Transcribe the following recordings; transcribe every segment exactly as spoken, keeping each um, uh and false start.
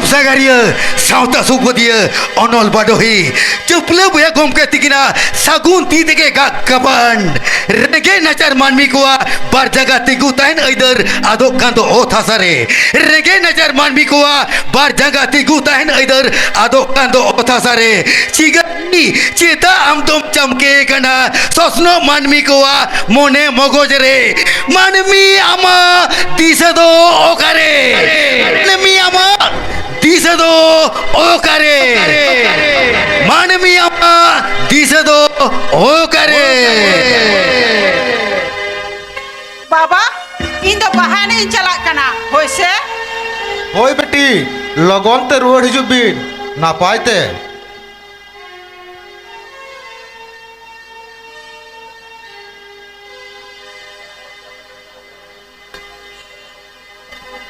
ᱥᱟᱜᱟᱨᱤᱭᱟᱹ, ᱥᱟᱶᱛᱟ ᱥᱩᱵᱟᱹᱫᱤᱭᱟᱹ, ᱚᱱᱚᱞ ᱵᱟᱰᱚᱦᱤ, ᱪᱟᱹᱯᱞᱟᱹ ᱵᱚᱭᱦᱟ ᱜᱚᱢᱠᱮ ᱛᱤᱠᱤᱱᱟᱜ ᱥᱟᱹᱜᱩᱱ ᱛᱤ ᱛᱮᱜᱮ ᱜᱟᱜ ᱜᱟᱵᱟᱱ᱾ ᱨᱮᱸᱜᱮᱡ ᱱᱟᱪᱟᱨ ᱢᱟᱹᱱᱢᱤ ᱠᱚᱣᱟᱜ ᱵᱟᱨ ᱡᱟᱸᱜᱟ ᱛᱤᱸᱜᱩ ᱛᱟᱦᱮᱱ ᱟᱹᱭᱫᱟᱹᱨ ᱟᱫᱚᱜ ᱠᱟᱱ ᱫᱚ ᱚᱛ ᱦᱟᱥᱟ ᱨᱮ᱾ ᱨᱮᱸᱜᱮᱡ ᱱᱟᱪᱟᱨ ᱢᱟᱹᱱᱢᱤ ᱠᱚᱣᱟᱜ ᱵᱟᱨ ᱡᱟᱸᱜᱟ ᱛᱤᱸᱜᱩ ᱛᱟᱦᱮᱱ ᱟᱹᱭᱫᱟᱹᱨ ᱟᱫᱚᱜ ᱠᱟᱱ ᱫᱚ ᱚᱛ ᱦᱟᱥᱟ ᱨᱮ᱾ ᱪᱤᱜᱟᱹ ᱪᱮᱫᱟᱜ ᱟᱢ ᱫᱚᱢ ᱪᱟᱢᱠᱮ ᱠᱟᱱᱟ ᱥᱚᱥᱱᱚᱜ ᱢᱟᱹᱱᱢᱤ ᱠᱚᱣᱟᱜ ᱢᱚᱱᱮ ᱢᱚᱜᱚᱡ ᱨᱮ? ᱢᱟᱹᱱᱢᱤ ᱟᱢᱟᱜ ᱫᱤᱥᱟᱹ ᱫᱚ ᱚᱠᱟᱨᱮ? ᱢᱟᱹᱱᱢᱤ ᱟᱢᱟᱜ ᱫᱤᱥᱟᱹ ᱫᱚ ᱚᱠᱟᱨᱮ? ᱢᱟᱹᱱᱢᱤ ᱟᱢᱟᱜ ᱫᱤᱥᱟᱹ ᱫᱚ ᱚᱠᱟᱨᱮ? ᱵᱟᱵᱟ, ᱤᱧ ᱫᱚ ᱵᱟᱦᱟ ᱮᱱᱮᱡ ᱤᱧ ᱪᱟᱞᱟᱜ ᱠᱟᱱᱟ, ᱦᱳᱭ ᱥᱮ? ᱦᱳᱭ ᱵᱤᱴᱤ, ᱞᱚᱜᱚᱱ ᱛᱮ ᱨᱩᱣᱟᱹᱲ ᱦᱤᱡᱩᱜ ᱵᱤᱱ ᱱᱟᱯᱟᱭ ᱛᱮ᱾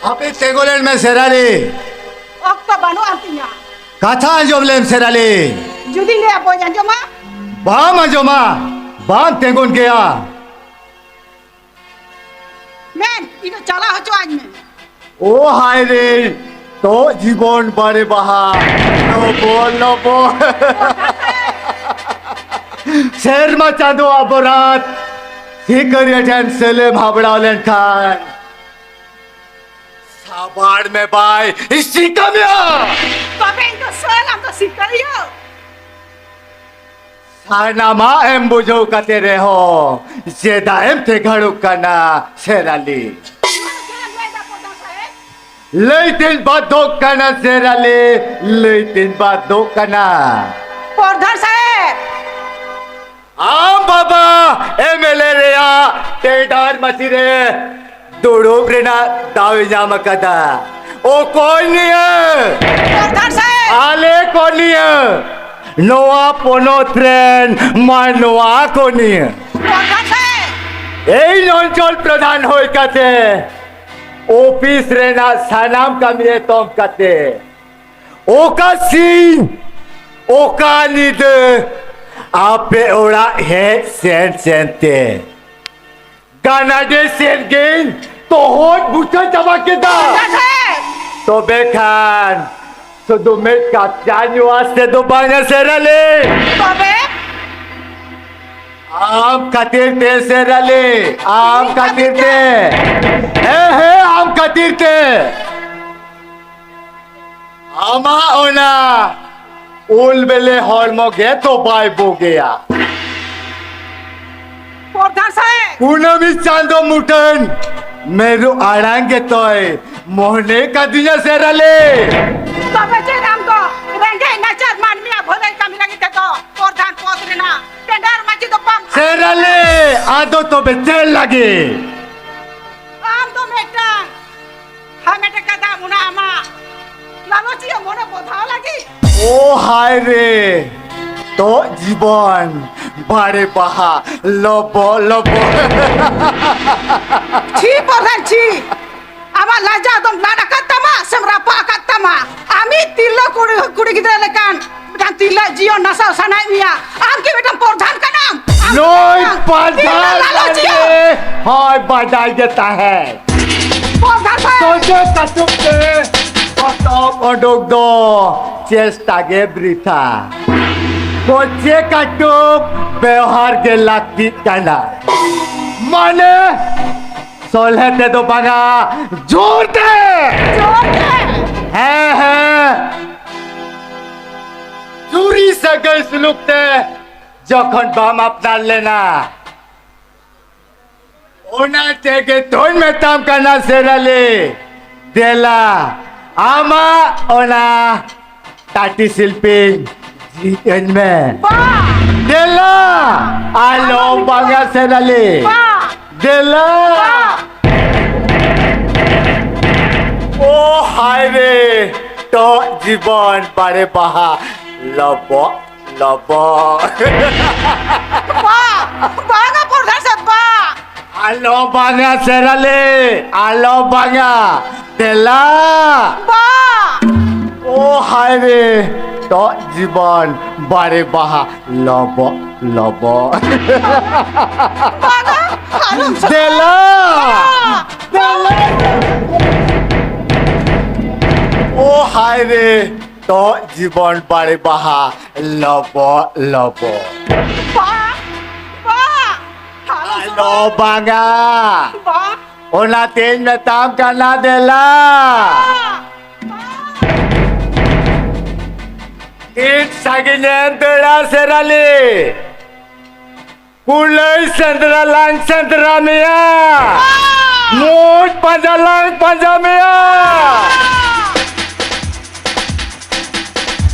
ᱦᱟᱯᱮ ᱛᱮᱸᱜᱚ ᱞᱮᱱ ᱢᱮ ᱥᱮᱨᱟᱞᱤ᱾ ᱚᱠᱛᱚ ᱵᱟᱹᱱᱩᱜ ᱟᱱ ᱛᱤᱧᱟ᱾ ᱠᱟᱛᱷᱟ ᱟᱸᱡᱚᱢ ᱞᱮᱢ ᱥᱮᱨᱟᱞᱤ᱾ ᱡᱩᱫᱤ ᱞᱟᱹᱭᱟ ᱵᱟᱹᱧ ᱟᱸᱡᱚᱢᱟ᱾ ᱵᱟᱢ ᱟᱸᱡᱚᱢᱟ, ᱵᱟᱢ ᱛᱮᱸᱜᱚᱱ ᱜᱮᱭᱟ᱾ ᱢᱮᱱ, ᱤᱧ ᱫᱚ ᱪᱟᱞᱟᱣ ᱦᱚᱪᱚᱣᱟᱹᱧ ᱢᱮ᱾ ᱳ ᱦᱟᱭ ᱨᱮ, ᱛᱚ ᱡᱤᱵᱚᱱ ᱵᱟᱲᱮ ᱵᱟᱦᱟ, ᱞᱚᱵᱚ, ᱞᱚᱵᱚ᱾ ᱥᱮᱨᱢᱟ ᱪᱟᱸᱫᱳᱣᱟᱜ ᱵᱚᱨᱟᱛ, ᱥᱤᱠᱟᱹᱨᱤᱭᱟᱹ ᱴᱷᱮᱱ ᱥᱮᱞᱮᱢ ᱦᱟᱵᱲᱟᱣ ᱞᱮᱱᱠᱷᱟᱱ, ᱥᱟᱵᱟᱲ ᱢᱮ ᱵᱟᱭ, ᱥᱤᱠᱟᱹᱢᱤᱭᱟᱹ᱾ ᱛᱚᱵᱮ ᱤᱧ ᱫᱚ ᱥᱟᱹᱞ, ᱟᱢ ᱫᱚ ᱥᱤᱠᱟᱹᱨᱤᱭᱟᱹ᱾ ᱥᱟᱱᱟᱢᱟᱜ ᱮᱢ ᱵᱩᱡᱷᱟᱹᱣ ᱠᱟᱛᱮ ᱨᱮᱦᱚᱸ ᱪᱮᱫᱟᱜ ᱮᱢ ᱛᱮᱜᱷᱟᱲᱚᱜ ᱠᱟᱱᱟ ᱥᱮᱨᱟᱞᱤ? ᱞᱟᱹᱭ ᱛᱮᱧ ᱵᱟᱫᱽᱫᱷᱚᱜ ᱠᱟᱱᱟ ᱥᱮᱨᱟᱞᱤ, ᱞᱟᱹᱭ ᱛᱮᱧ ᱵᱟᱫᱽᱫᱷᱚᱜ ᱠᱟᱱᱟ᱾ ᱯᱨᱚᱫᱷᱟᱱ ᱥᱟᱦᱮᱵᱽ! ᱟᱢ ᱵᱟᱵᱟ ᱮᱢ ᱮᱞ ᱮ ᱨᱮᱭᱟᱜ ᱴᱮᱱᱰᱟᱨ ᱢᱟᱹᱪᱤ ᱨᱮ ᱫᱩᱲᱩᱵ ᱨᱮᱱᱟᱜ ᱫᱟᱣ ᱮ ᱧᱟᱢ ᱟᱠᱟᱫᱟ᱾ ᱚᱠᱚᱭ ᱱᱤᱭᱟᱹ? ᱯᱨᱚᱫᱷᱟᱱ ᱥᱟᱦᱮᱵᱽ! ᱟᱞᱮ ᱠᱚ ᱱᱤᱭᱟᱹ, ᱱᱚᱣᱟ ᱯᱚᱱᱚᱛ ᱨᱮᱱ ᱢᱟᱱᱣᱟ ᱠᱚ ᱱᱤᱭᱟᱹ᱾ ᱯᱨᱚᱫᱷᱟᱱ ᱥᱟᱦᱮᱵᱽ! ᱮᱭ ᱚᱧᱪᱚᱞ ᱯᱨᱚᱫᱷᱟᱱ ᱦᱩᱭ ᱠᱟᱛᱮ, ᱚᱯᱷᱤᱥ ᱨᱮᱱᱟᱜ ᱥᱟᱱᱟᱢ ᱠᱟᱹᱢᱤ ᱮᱛᱚᱢ ᱠᱟᱛᱮ, ᱚᱠᱟ ᱥᱤᱧ, ᱚᱠᱟ ᱧᱤᱫᱟᱹ ᱟᱯᱮ ᱚᱲᱟᱜ ᱦᱮᱡ ᱥᱮᱱ ᱥᱮᱱ ᱛᱮ ᱜᱟᱱᱟᱰᱮ ᱥᱮᱫ ᱜᱮᱧ ᱛᱚᱦᱚᱫ ᱵᱩᱴᱟᱹ ᱪᱟᱵᱟ ᱠᱮᱫᱟ᱾ ᱯᱨᱚᱫᱷᱟᱱ ᱥᱟᱦᱮᱵᱽ! ᱛᱚᱵᱮ ᱠᱷᱟᱱ ᱥᱩᱫᱷᱩ ᱢᱤᱫ ᱠᱟᱯ ᱪᱟ ᱧᱩ ᱟᱥᱛᱮ ᱫᱚ ᱵᱟᱝᱟ ᱥᱮᱨᱟᱞᱤ᱾ ᱛᱚᱵᱮ? ᱟᱢ ᱠᱷᱟᱹᱛᱤᱨ ᱛᱮ ᱥᱮᱨᱟᱞᱤ, ᱟᱢ ᱠᱷᱟᱹᱛᱤᱨ ᱛᱮ᱾ ᱦᱮᱸ, ᱦᱮᱸ, ᱟᱢ ᱠᱷᱟᱹᱛᱤᱨ ᱛᱮ᱾ ᱟᱢᱟᱜ ᱚᱱᱟ ᱩᱞ ᱵᱮᱞᱮ ᱦᱚᱲᱢᱚ ᱜᱮ ᱛᱚ ᱵᱟᱭ ᱵᱩᱜᱤᱭᱟ᱾ ᱯᱨᱚᱫᱷᱟᱱ ᱥᱟᱦᱮᱵ! ᱠᱩᱱᱟᱹᱢᱤ ᱪᱟᱸᱫᱚ ᱢᱩᱴᱷᱟᱹᱱ ᱢᱮᱨᱩ ᱟᱲᱟᱝ ᱜᱮᱛᱚᱭ ᱢᱚᱱᱮ ᱠᱟᱫᱤᱧᱟ ᱥᱮᱨᱟᱞᱤ᱾ ᱛᱚᱵᱮ ᱪᱮᱫ ᱟᱢ ᱫᱚ ᱨᱮᱸᱜᱮᱡ ᱱᱟᱪᱟᱨ ᱢᱟᱹᱱᱢᱤᱭᱟᱜ ᱵᱷᱟᱹᱞᱟᱹᱭ ᱠᱟᱹᱢᱤ ᱞᱟᱹᱜᱤᱫ ᱛᱮᱫᱚ ᱯᱨᱚᱫᱷᱟᱱ ᱯᱚᱫᱽ ᱨᱮᱱᱟᱜ ᱴᱮᱱᱰᱟᱨ ᱢᱟᱹᱪᱤ ᱫᱚ ᱵᱟᱢ ᱥᱮᱨᱟᱞᱤ, ᱟᱫᱚ ᱛᱚᱵᱮ ᱪᱮᱫ ᱞᱟᱹᱜᱤᱫ? ᱟᱢ ᱫᱚ ᱢᱤᱫᱴᱟᱝ ᱦᱟᱢᱮᱴ ᱟᱠᱟᱫᱟᱢ ᱚᱱᱟ ᱟᱢᱟᱜ ᱞᱟᱞᱚᱪᱤᱭᱟᱹ ᱢᱚᱱᱮ ᱵᱚᱫᱷᱟᱣ ᱞᱟᱹᱜᱤᱫ᱾ ᱳ ᱦᱟᱭ ᱨᱮ, ᱛᱚ ᱡᱤᱵᱚᱱ ᱵᱟᱲᱮ ᱵᱟᱦᱟ ᱞᱚᱵᱚ ᱞᱚᱵᱚ᱾ ᱪᱷᱤ ᱯᱨᱚᱫᱷᱟᱱ ᱪᱷᱤ, ᱟᱢᱟᱜ ᱞᱟᱡᱟ ᱫᱚᱢ ᱞᱟᱫ ᱟᱠᱟᱫ ᱛᱟᱢᱟ ᱥᱮᱢ ᱨᱟᱯᱟᱜ ᱟᱠᱟᱫ ᱛᱟᱢᱟ? ᱟᱢᱤᱡ ᱛᱤᱨᱞᱟᱹ ᱠᱩᱲᱤ, ᱠᱩᱲᱤ ᱜᱤᱫᱽᱨᱟᱹ ᱞᱮᱠᱟᱱ ᱢᱤᱫᱴᱟᱝ ᱛᱤᱨᱞᱟᱹ ᱡᱤᱭᱚᱱ ᱱᱟᱥᱟᱣ ᱥᱟᱱᱟᱭᱮᱫ ᱢᱮᱭᱟ? ᱟᱢ ᱠᱤ ᱢᱤᱫᱴᱟᱝ ᱯᱨᱚᱫᱷᱟᱱ ᱠᱟᱱᱟᱢ? ᱟᱢ ᱱᱩᱭ ᱢᱤᱫᱴᱟᱝ ᱯᱨᱚᱫᱷᱟᱱ ᱛᱤᱨᱞᱟᱹ ᱞᱟᱞᱚᱪᱤᱭᱟᱹ᱾ ᱞᱟᱹᱜᱤᱫ ᱦᱚᱭ ᱵᱟᱰᱟᱭ ᱜᱮ ᱛᱟᱦᱮᱸ᱾ ᱯᱨᱚᱫᱷᱟᱱ ᱥᱟᱦᱮᱵ! ᱥᱚᱡᱷᱮ ᱠᱟᱹᱴᱩᱵ ᱛᱮ ᱯᱚᱛᱚᱵ ᱩᱰᱩᱠ ᱫᱚ ᱪᱮᱥᱴᱟ ᱜᱮ ᱵᱨᱤᱛᱷᱟ᱾ ᱠᱚᱪᱮ ᱠᱟᱹᱴᱩᱵ ᱵᱮᱣᱦᱟᱨ ᱜᱮ ᱞᱟᱹᱠᱛᱤᱜ ᱠᱟᱱᱟ᱾ ᱢᱟᱱᱮ ᱥᱚᱞᱦᱮ ᱛᱮᱫᱚ ᱵᱟᱝᱟ, ᱡᱳᱨ ᱛᱮ! ᱡᱳᱨ ᱛᱮ! ᱦᱮᱸ, ᱦᱮᱸ᱾ ᱪᱩᱨᱤ ᱥᱟᱹᱜᱟᱹᱭ ᱥᱩᱞᱩᱠ ᱛᱮ ᱡᱚᱠᱷᱚᱱ ᱵᱟᱢ ᱟᱯᱱᱟᱨ ᱞᱮᱱᱟ, ᱚᱱᱟ ᱛᱮᱜᱮ ᱛᱚᱧ ᱢᱮᱛᱟᱢ ᱠᱟᱱᱟ ᱥᱮᱨᱟᱞᱤ, ᱫᱮᱞᱟ ᱟᱢᱟᱜ ᱚᱱᱟ ᱴᱟᱴᱤ ᱥᱤᱞᱯᱤᱧ ᱡᱷᱤᱡ ᱟᱹᱧ ᱢᱮ᱾ ᱵᱟ! ᱫᱮᱞᱟ! ᱟᱞᱚ ᱵᱟᱝᱟ ᱥᱮᱨᱟᱞᱤ᱾ ᱵᱟ! ᱫᱮᱞᱟ! ᱵᱟ! ᱳ ᱦᱟᱭ ᱨᱮ, ᱴᱚᱜ ᱡᱤᱵᱚᱱ ᱵᱟᱲᱮ ᱵᱟᱦᱟ ᱞᱚᱵᱚᱜ ᱞᱚᱵᱚᱜ᱾ ᱵᱟ! ᱵᱟᱝᱟ ᱯᱨᱚᱫᱷᱟᱱ ᱥᱟᱦᱮᱵ, ᱵᱟ! ᱟᱞᱚ ᱵᱟᱝᱟ ᱥᱮᱨᱟᱞᱤ, ᱟᱞᱚ ᱵᱟᱝᱟ᱾ ᱫᱮᱞᱟ! ᱵᱟ! ᱳ ᱦᱟᱭ ᱨᱮ, ᱴᱚᱜ ᱡᱤᱵᱚᱱ ᱵᱟᱲᱮ ᱵᱟᱦᱟ ᱞᱚᱵᱚᱜ ᱞᱚᱵᱚᱜ᱾ ᱵᱟᱝᱟ, ᱟᱞᱚᱢ ᱥᱮ- ᱫᱮᱞᱟ! ᱵᱟ! ᱫᱮᱞᱟ! ᱳ ᱦᱟᱭ ᱨᱮ, ᱛᱚ ᱡᱤᱵᱚᱱ ᱵᱟᱲᱮ ᱵᱟᱦᱟ ᱞᱚᱵᱚ ᱞᱚᱵᱚ᱾ ᱵᱟ, ᱵᱟ, ᱟᱞᱚ ᱥᱚᱢᱚᱭ᱾ ᱵᱟᱝᱟ᱾ ᱵᱟ᱾ ᱚᱱᱟᱛᱮᱧ ᱢᱮᱛᱟᱢ ᱠᱟᱱᱟ ᱫᱮᱞᱟ᱾ ᱵᱟ, ᱵᱟ᱾ ᱛᱤᱱ ᱥᱟᱺᱜᱤᱧᱮᱢ ᱫᱟᱹᱲᱟ ᱥᱮᱨᱟᱞᱤ? ᱠᱩᱞᱟᱹᱭ ᱥᱮᱸᱫᱽᱨᱟ ᱞᱟᱝ ᱥᱮᱸᱫᱽᱨᱟ ᱢᱮᱭᱟ, ᱢᱩᱡ ᱯᱟᱸᱡᱟ ᱞᱟᱝ ᱯᱟᱸᱡᱟ ᱢᱮᱭᱟ᱾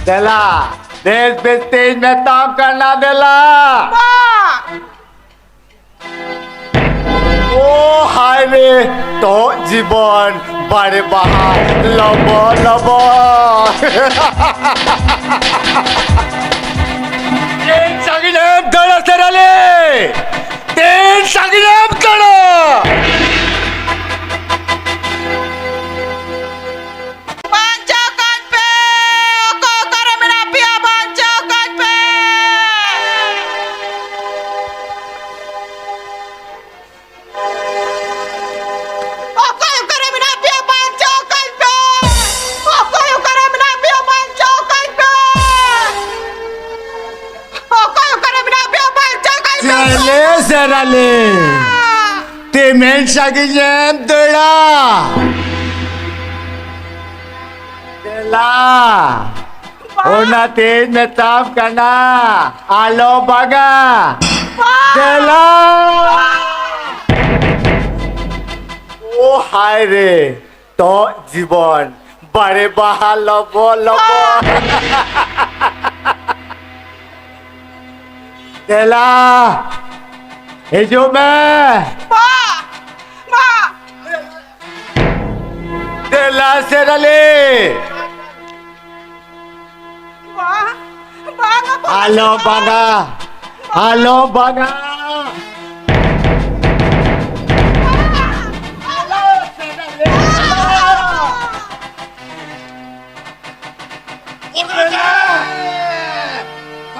ᱫᱮᱞᱟ, ᱵᱮᱥ ᱵᱮᱥ ᱛᱮᱧ ᱢᱮᱛᱟᱢ ᱠᱟᱱᱟ, ᱫᱮᱞᱟ᱾ ᱳ ᱦᱟᱭ ᱨᱮ, ᱛᱚ ᱡᱤᱵᱚᱱ ᱵᱟᱲᱮ ᱵᱟᱦᱟ ᱞᱚᱵᱚ ᱞᱚᱵᱚ᱾ ᱛᱤᱱ ᱥᱟᱺᱜᱤᱧᱮᱢ ᱫᱟᱹᱲᱟ ᱥᱮᱨᱟᱞᱤ? ᱛᱤᱱ ᱥᱟᱺᱜᱤᱧᱮᱢ ᱫᱟᱹᱲᱟ? ᱵᱟᱧᱪᱟᱣ ᱠᱟᱹᱧ ᱯᱮ! ᱚᱠᱚᱭ ᱚᱠᱟᱨᱮ ᱢᱮᱱᱟᱜ ᱯᱮᱭᱟ, ᱵᱟᱧᱪᱟᱣ ᱠᱟᱹᱧ ᱯᱮ! ᱚᱠᱚᱭ ᱚᱠᱟᱨᱮ ᱢᱮᱱᱟᱜ ᱯᱮᱭᱟ, ᱵᱟᱧᱪᱟᱣ ᱠᱟᱹᱧ ᱯᱮ! ᱚᱠᱚᱭ ᱚᱠᱟᱨᱮ ᱢᱮᱱᱟᱜ ᱯᱮᱭᱟ, ᱵᱟᱧᱪᱟᱣ ᱠᱟᱹᱧ ᱯᱮ! ᱚᱠᱚᱭ ᱚᱠᱟᱨᱮ ᱢᱮᱱᱟᱜ ᱯᱮᱭᱟ, ᱵᱟᱧᱪᱟᱣ ᱠᱟᱹᱧ ᱯᱮ! ᱪᱮᱞᱮ ᱥᱮᱨᱟᱞᱤ? ᱛᱤᱢᱤᱱ ᱥᱟᱺᱜᱤᱧᱮᱢ ᱫᱟᱹᱲᱟ? ᱫᱮᱞᱟ, ᱵᱟ᱾ ᱚᱱᱟᱛᱮᱧ ᱢᱮᱛᱟᱢ ᱠᱟᱱᱟ, ᱟᱞᱚ ᱵᱟᱜᱟ᱾ ᱵᱟ᱾ ᱫᱮᱞᱟ᱾ ᱵᱟ᱾ ᱳ ᱦᱟᱭ ᱨᱮ, ᱛᱚ ᱡᱤᱵᱚᱱ ᱵᱟᱲᱮ ᱵᱟᱦᱟ ᱞᱚᱵᱚ ᱞᱚᱵᱚ᱾ ᱵᱟ᱾ ᱫᱮᱞᱟ, ᱦᱤᱡᱩᱜ ᱢᱮ᱾ ᱵᱟ᱾ ᱵᱟ᱾ ᱫᱮᱞᱟ ᱥᱮᱨᱟᱞᱤ᱾ ᱵᱟ-, ᱵᱟᱝᱟ, ᱵᱟᱝᱟ᱾ ᱟᱞᱚ ᱵᱟᱜᱟ, ᱟᱞᱚ ᱵᱟᱜᱟ᱾ ᱟᱞᱚ ᱥᱮᱨᱟᱞᱤ,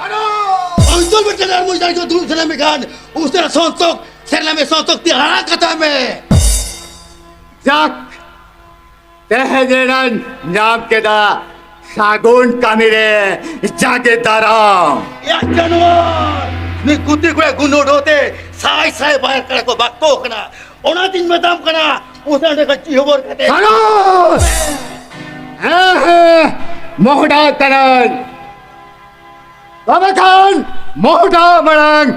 ᱟᱞᱚ᱾ ᱚᱱᱛᱚᱨ ᱵᱮᱴᱟ ᱟᱨ ᱢᱚᱡᱽ ᱫᱟᱲᱮ ᱠᱚ ᱫᱩᱲᱩᱵ ᱥᱟᱱᱟ ᱢᱮ ᱠᱷᱟᱱ, ᱩᱥᱟᱹᱨᱟ ᱥᱚᱱᱛᱚᱠ, ᱥᱮᱨᱟᱞᱤ ᱢᱮ ᱥᱚᱱᱛᱚᱠ ᱛᱮ ᱟᱲᱟᱜ ᱠᱟᱛᱟ ᱢᱮ᱾ ᱡᱟᱠ, ᱛᱮᱦᱮᱧ ᱮᱱᱟᱝ ᱧᱟᱢ ᱠᱮᱫᱟ ᱥᱟᱹᱜᱩᱱ ᱠᱟᱹᱢᱤ ᱨᱮ ᱡᱟᱸᱜᱮ ᱫᱟᱨᱟᱢ᱾ ᱮᱭᱟ ᱡᱟᱱᱣᱟᱨ! ᱱᱩᱭ ᱜᱩᱛᱤ ᱠᱚᱲᱟ ᱜᱩᱱᱰᱟᱹ ᱩᱰᱟᱹᱣ ᱛᱮ ᱥᱟᱭ ᱥᱟᱭ ᱵᱟᱦᱮᱨ ᱠᱟᱲᱟ ᱠᱚ ᱵᱟᱠᱛᱚ ᱠᱟᱱᱟ᱾ ᱚᱱᱟᱛᱤᱧ ᱢᱮᱛᱟᱢ ᱠᱟᱱᱟ, ᱩᱥᱟᱹᱨᱟ ᱠᱟᱛᱮ ᱪᱤᱦᱚᱵᱚᱨ ᱠᱟᱛᱮ ᱥᱟᱱᱩᱥ! ᱦᱮᱸ, ᱦᱮᱸ, ᱢᱚᱦᱰᱟ ᱠᱟᱹᱱᱟᱹᱧ᱾ ᱛᱚᱵᱮ ᱠᱷᱟᱱ ᱢᱚᱦᱰᱟ ᱢᱟᱲᱟᱝ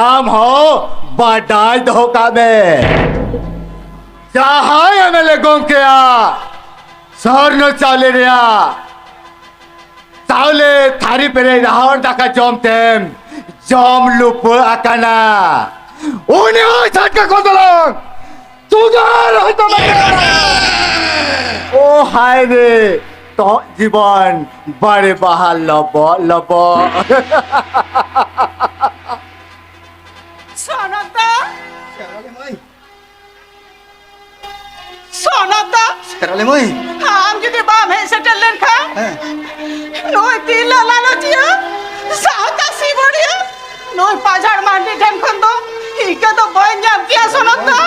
ᱟᱢ ᱦᱚᱸ ᱵᱟᱰᱟᱭ ᱫᱚᱦᱚ ᱠᱟᱜ ᱢᱮ, ᱡᱟᱦᱟᱸᱭ ᱮᱢ ᱮᱞ ᱮ ᱜᱚᱢᱠᱮᱭᱟᱜ ᱥᱚᱨᱱᱚ ᱪᱟᱣᱞᱮ ᱨᱮᱭᱟᱜ ᱪᱟᱣᱞᱮ ᱛᱷᱟᱹᱨᱤ ᱯᱮᱨᱮᱡ ᱨᱟᱦᱟᱲ ᱫᱟᱠᱟ ᱡᱚᱢ ᱛᱮᱢ ᱡᱚᱢ ᱞᱩᱯᱟᱹ ᱟᱠᱟᱱᱟ, ᱩᱱᱤ ᱦᱚᱸ ᱪᱷᱟᱴᱠᱟ ᱠᱚ ᱫᱚᱞᱚᱝ ᱛᱩᱫᱟᱨ ᱦᱚᱭᱛᱳ ᱵᱟᱝ᱾ ᱳ ᱦᱟᱭ ᱨᱮ, ᱛᱚᱜ ᱡᱤᱵᱚᱱ ᱵᱟᱲᱮ ᱵᱟᱦᱟ ᱞᱚᱵᱚᱜ ᱞᱚᱵᱚᱜ᱾ ᱥᱚᱱᱚᱛᱟ! ᱥᱮᱨᱟᱞᱮ ᱢᱟᱹᱭ᱾ ᱥᱚᱱᱚᱛᱟ! ᱥᱮᱨᱟᱞᱮ ᱢᱟᱹᱭ᱾ ᱟᱢ ᱡᱩᱫᱤ ᱵᱟᱢ ᱦᱮᱡ ᱥᱮᱴᱮᱨ ᱞᱮᱱᱠᱷᱟᱱ, ᱦᱮᱸ᱾ ᱱᱩᱭ ᱛᱤᱨᱞᱟᱹ ᱞᱟᱞᱚᱪᱤᱭᱟᱹ, ᱥᱟᱶᱛᱟ ᱥᱤᱵᱚᱲᱤᱭᱟᱹ, ᱱᱩᱭ ᱯᱟᱡᱷᱟᱲ ᱢᱟᱹᱱᱰᱤ ᱴᱷᱮᱱ ᱠᱷᱚᱱ ᱫᱚ ᱤᱠᱟᱹ ᱫᱚ ᱵᱟᱹᱧ ᱧᱟᱢ ᱠᱮᱭᱟ ᱥᱚᱱᱚᱛᱟ,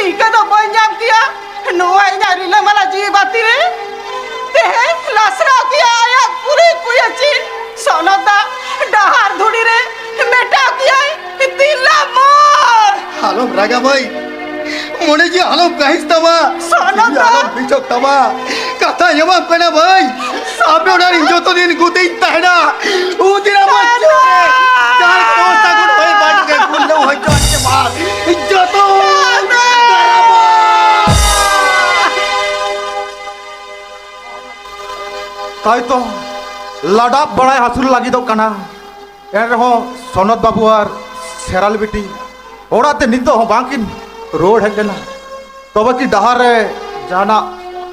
ᱤᱠᱟᱹ ᱫᱚ ᱵᱟᱹᱧ ᱧᱟᱢ ᱠᱮᱭᱟ᱾ ᱱᱚᱣᱟ ᱤᱧᱟᱹᱜ ᱨᱤᱞᱟᱹᱢᱟᱞᱟ ᱡᱤᱣᱤ ᱵᱟᱹᱛᱤ ᱨᱮ ᱛᱮᱦᱮᱧ ᱞᱟᱥᱨᱟᱣ ᱠᱮᱭᱟ ᱟᱭᱟᱜ ᱯᱩᱨᱤ ᱠᱩᱭᱟᱹᱪᱤᱱ᱾ ᱥᱚᱱᱚᱛᱟ ᱰᱟᱦᱟᱨ ᱫᱷᱩᱲᱤ ᱨᱮ ᱢᱮᱴᱟᱣ ᱠᱮᱭᱟᱭ ᱛᱤᱨᱞᱟᱹ ᱢᱚᱨ᱾ ᱟᱞᱚᱢ ᱨᱟᱜᱟ ᱢᱟᱹᱭ, ᱢᱚᱱᱮ ᱡᱤᱣᱤ ᱟᱞᱚᱢ ᱠᱟᱹᱦᱤᱥ ᱛᱟᱢᱟ, ᱥᱚᱱᱚᱛᱟ᱾ ᱡᱤᱣᱤ ᱟᱞᱚᱢ ᱵᱤᱪᱷᱚᱠ ᱛᱟᱢᱟ᱾ ᱠᱟᱛᱷᱟᱧ ᱮᱢᱟᱢ ᱠᱟᱱᱟ ᱵᱷᱟᱹᱭ, ᱟᱯᱮ ᱚᱲᱟᱜ ᱨᱤᱧ ᱡᱚᱛᱚ ᱫᱤᱱ ᱜᱩᱛᱤᱧ ᱛᱟᱦᱮᱱᱟ᱾ ᱩᱱ ᱫᱤᱱ ᱟᱢᱟᱜ ᱡᱤᱭᱚᱱ ᱨᱮ ᱡᱟᱦᱟᱸ ᱠᱚ ᱥᱟᱹᱜᱩᱱ ᱦᱚᱭ ᱵᱟᱹᱲᱤᱡ ᱨᱮ ᱜᱩᱨᱞᱟᱹᱣ ᱦᱚᱪᱚ ᱟᱡ ᱛᱮ ᱵᱟᱝ, ᱡᱚᱛᱚ ᱫᱟᱨᱟᱢᱟ᱾ ᱛᱟᱭᱛᱚ ᱞᱟᱰᱟᱵ ᱵᱟᱲᱟᱭ ᱦᱟᱹᱥᱩᱞ ᱞᱟᱹᱜᱤᱫᱚᱜ ᱠᱟᱱᱟ᱾ ᱮᱱ ᱨᱮᱦᱚᱸ ᱥᱚᱱᱚᱛ ᱵᱟᱹᱵᱩ ᱟᱨ ᱥᱮᱨᱟᱞ ᱵᱤᱴᱤ ᱚᱲᱟᱜ ᱛᱮ ᱱᱤᱛᱚᱜ ᱦᱚᱸ ᱵᱟᱝᱠᱤᱱ ᱨᱩᱣᱟᱹᱲ ᱦᱮᱡ ᱞᱮᱱᱟ᱾ ᱛᱚᱵᱮ ᱠᱤ ᱰᱟᱦᱟᱨ ᱨᱮ ᱡᱟᱦᱟᱱᱟᱜ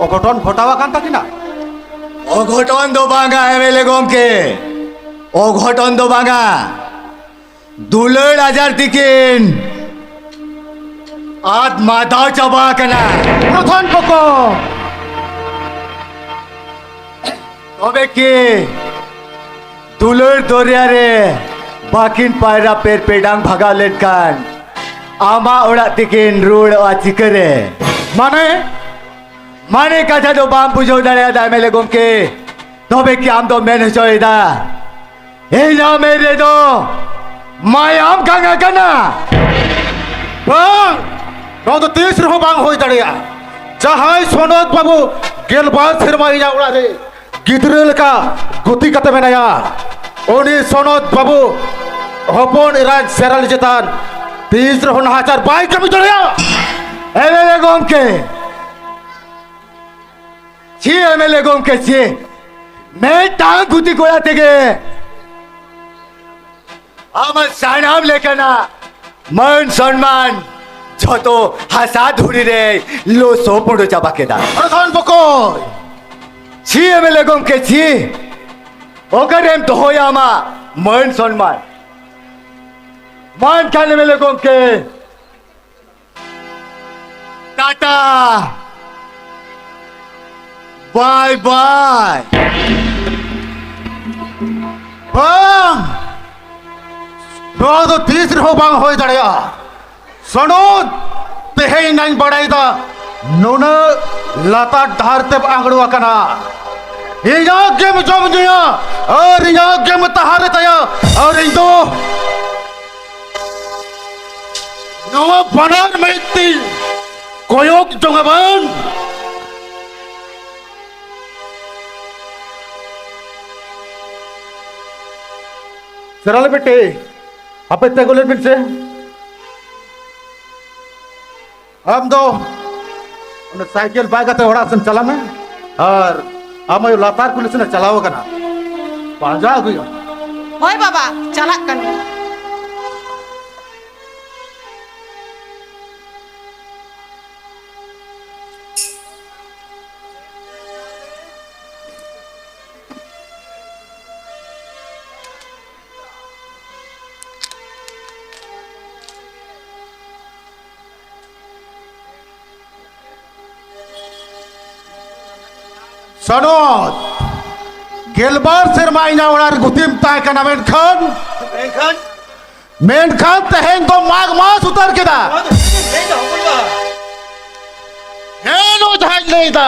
ᱚᱜᱷᱚᱴᱚᱱ ᱜᱷᱚᱴᱟᱣ ᱟᱠᱟᱱ ᱛᱟᱹᱠᱤᱱᱟ? ᱚᱜᱷᱚᱴᱚᱱ ᱫᱚ ᱵᱟᱝᱟ ᱮᱢ ᱮᱞ ᱮ ᱜᱚᱢᱠᱮ, ᱚᱜᱷᱚᱴᱚᱱ ᱫᱚ ᱵᱟᱝᱟ, ᱫᱩᱞᱟᱹᱲ ᱟᱡᱟᱨ ᱛᱤᱠᱤᱱ ᱟᱫ ᱢᱟᱫᱟᱣ ᱪᱟᱵᱟ ᱟᱠᱟᱱᱟ᱾ ᱯᱨᱚᱫᱷᱟᱱ ᱠᱚᱠᱚ ᱛᱚᱵᱮ ᱠᱤ ᱫᱩᱞᱟᱹᱲ ᱫᱚᱨᱭᱟ ᱨᱮ ᱵᱟᱹᱠᱤᱱ ᱯᱟᱭᱨᱟ ᱯᱮᱨ ᱯᱮᱰᱟᱝ ᱵᱷᱟᱜᱟᱣ ᱞᱮᱱᱠᱷᱟᱱ ᱟᱢᱟᱜ ᱚᱲᱟᱜ ᱛᱮᱠᱤᱱ ᱨᱩᱣᱟᱹᱲᱚᱜᱼᱟ ᱪᱤᱠᱟᱹᱨᱮ? ᱢᱟᱱᱮ? ᱢᱟᱱᱮ ᱠᱟᱛᱷᱟ ᱫᱚ ᱵᱟᱢ ᱵᱩᱡᱷᱟᱹᱣ ᱫᱟᱲᱮᱭᱟᱫᱟ ᱮᱢ ᱮᱞ ᱮ ᱜᱚᱢᱠᱮ᱾ ᱛᱚᱵᱮ ᱠᱤ ᱟᱢ ᱫᱚ ᱢᱮᱱ ᱦᱚᱪᱚᱭᱮᱫᱟ ᱤᱧᱟᱜ ᱢᱮᱫ ᱨᱮᱫᱚ ᱢᱟᱭᱟᱢ ᱜᱟᱝ ᱟᱠᱟᱱᱟ? ᱵᱟᱝ, ᱱᱚᱣᱟ ᱫᱚ ᱛᱤᱥ ᱨᱮᱦᱚᱸ ᱵᱟᱝ ᱦᱩᱭ ᱫᱟᱲᱮᱭᱟᱜᱼᱟ᱾ ᱡᱟᱦᱟᱸᱭ ᱥᱚᱱᱚᱛ ᱵᱟᱹᱵᱩ ᱜᱮᱞᱵᱟᱨ ᱥᱮᱨᱢᱟ ᱤᱧᱟᱜ ᱚᱲᱟᱜ ᱨᱮ ᱜᱤᱫᱽᱨᱟᱹ ᱞᱮᱠᱟ ᱜᱩᱛᱤ ᱠᱟᱛᱮ ᱢᱮᱱᱟᱭᱟ, ᱩᱱᱤ ᱥᱚᱱᱚᱛ ᱵᱟᱹᱵᱩ ᱦᱚᱯᱚᱱ ᱮᱨᱟ ᱥᱮᱨᱟᱞᱤ ᱪᱮᱛᱟᱱ ᱛᱤᱥ ᱨᱮᱦᱚᱸ ᱱᱟᱦᱟᱪᱟᱨ ᱵᱟᱭ ᱠᱟᱹᱢᱤ ᱫᱟᱲᱮᱭᱟᱜᱼᱟ᱾ ᱮᱢ ᱮᱞ ᱮ ᱜᱚᱢᱠᱮ, ᱪᱮᱫ ᱮᱢ ᱮᱞ ᱮ ᱜᱚᱢᱠᱮ, ᱪᱮᱫ ᱢᱤᱫᱴᱟᱝ ᱜᱩᱛᱤ ᱠᱚᱲᱟ ᱛᱮᱜᱮ ᱟᱢᱟᱜ ᱥᱟᱱᱟᱢ ᱞᱮᱠᱟᱱᱟᱜ ᱢᱟᱹᱱ ᱥᱚᱱᱢᱟᱱ ᱡᱷᱚᱛᱚ ᱦᱟᱥᱟ ᱫᱷᱩᱲᱤ ᱨᱮ ᱞᱚᱥᱚ ᱯᱩᱸᱰᱩ ᱪᱟᱵᱟ ᱠᱮᱫᱟ᱾ ᱯᱨᱚᱫᱷᱟᱱ ᱵᱚᱠᱚᱧ, ᱪᱮᱫ ᱮᱢ ᱮᱞ ᱮ ᱜᱚᱢᱠᱮ, ᱪᱮᱫ ᱚᱠᱟᱨᱮᱢ ᱫᱚᱦᱚᱭᱟ ᱟᱢᱟᱜ ᱢᱟᱹᱱ ᱥᱚᱱᱢᱟᱱ? ᱢᱟ ᱮᱱᱠᱷᱟᱱ ᱮᱢ ᱮᱞ ᱮ ᱜᱚᱢᱠᱮ, ᱴᱟᱴᱟ, ᱵᱟᱭ ᱵᱟᱭ᱾ ᱵᱟᱝ, ᱱᱚᱣᱟ ᱫᱚ ᱛᱤᱥ ᱨᱮᱦᱚᱸ ᱵᱟᱝ ᱦᱩᱭ ᱫᱟᱲᱮᱭᱟᱜᱼᱟ᱾ ᱥᱚᱱᱚᱛ, ᱛᱮᱦᱮᱧ ᱱᱟᱧ ᱵᱟᱲᱟᱭᱮᱫᱟ, ᱱᱩᱱᱟᱹᱜ ᱞᱟᱛᱟᱨ ᱰᱟᱦᱟᱨ ᱛᱮᱢ ᱟᱝᱲᱩ ᱟᱠᱟᱱᱟ᱾ ᱤᱧᱟᱹᱜ ᱜᱮᱢ ᱡᱚᱢ ᱧᱩᱭᱟ ᱟᱨ ᱤᱧᱟᱹᱜ ᱜᱮᱢ ᱛᱟᱦᱟᱨ ᱛᱟᱭᱟ, ᱟᱨ ᱤᱧ ᱫᱚ ᱱᱚᱣᱟ ᱵᱟᱱᱟᱨ ᱢᱮᱫ ᱛᱤᱧ ᱠᱚᱭᱚᱜ ᱡᱚᱝᱟ ᱵᱟᱝ᱾ ᱥᱮᱨᱟᱞᱤ ᱵᱤᱴᱤ, ᱟᱯᱮ ᱛᱤᱸᱜᱩ ᱞᱮᱱ ᱵᱤᱱ ᱥᱮ᱾ ᱟᱢ ᱫᱚ ᱚᱱᱟ ᱥᱟᱭᱠᱮᱞ ᱵᱟᱭ ᱠᱟᱛᱮ ᱚᱲᱟᱜ ᱥᱮᱱ ᱪᱟᱞᱟᱜ ᱢᱮ᱾ ᱟᱨ ᱟᱢ ᱟᱭᱳ ᱞᱟᱛᱟᱨ ᱠᱩᱞᱦᱤ ᱥᱮᱱ ᱮ ᱪᱟᱞᱟᱣ ᱟᱠᱟᱱᱟ, ᱯᱟᱸᱡᱟ ᱟᱹᱜᱩᱭᱟ᱾ ᱦᱳᱭ ᱵᱟᱵᱟ, ᱪᱟᱞᱟᱜ ᱠᱟᱹᱱᱟᱹᱧ᱾ ᱥᱚᱱᱚᱛ, ᱜᱮᱞᱵᱟᱨ ᱥᱮᱨᱢᱟ ᱤᱧᱟᱹᱜ ᱚᱲᱟᱜ ᱨᱮ ᱜᱩᱛᱤᱢ ᱛᱟᱦᱮᱸ ᱠᱟᱱᱟ, ᱢᱮᱱᱠᱷᱟᱱ ᱢᱮᱱᱠᱷᱟᱱ ᱢᱮᱱᱠᱷᱟᱱ ᱛᱮᱦᱮᱧ ᱫᱚ ᱢᱟᱜᱽ ᱢᱟᱥ ᱩᱛᱟᱹᱨ ᱠᱮᱫᱟ᱾ ᱱᱚᱣᱟ ᱫᱚ ᱪᱮᱫ ᱮᱢ ᱞᱟᱹᱭᱫᱟ ᱦᱚᱯᱚᱱ ᱵᱟ? ᱦᱮᱸ, ᱱᱚᱣᱟ ᱡᱟᱦᱟᱸᱧ ᱞᱟᱹᱭᱫᱟ,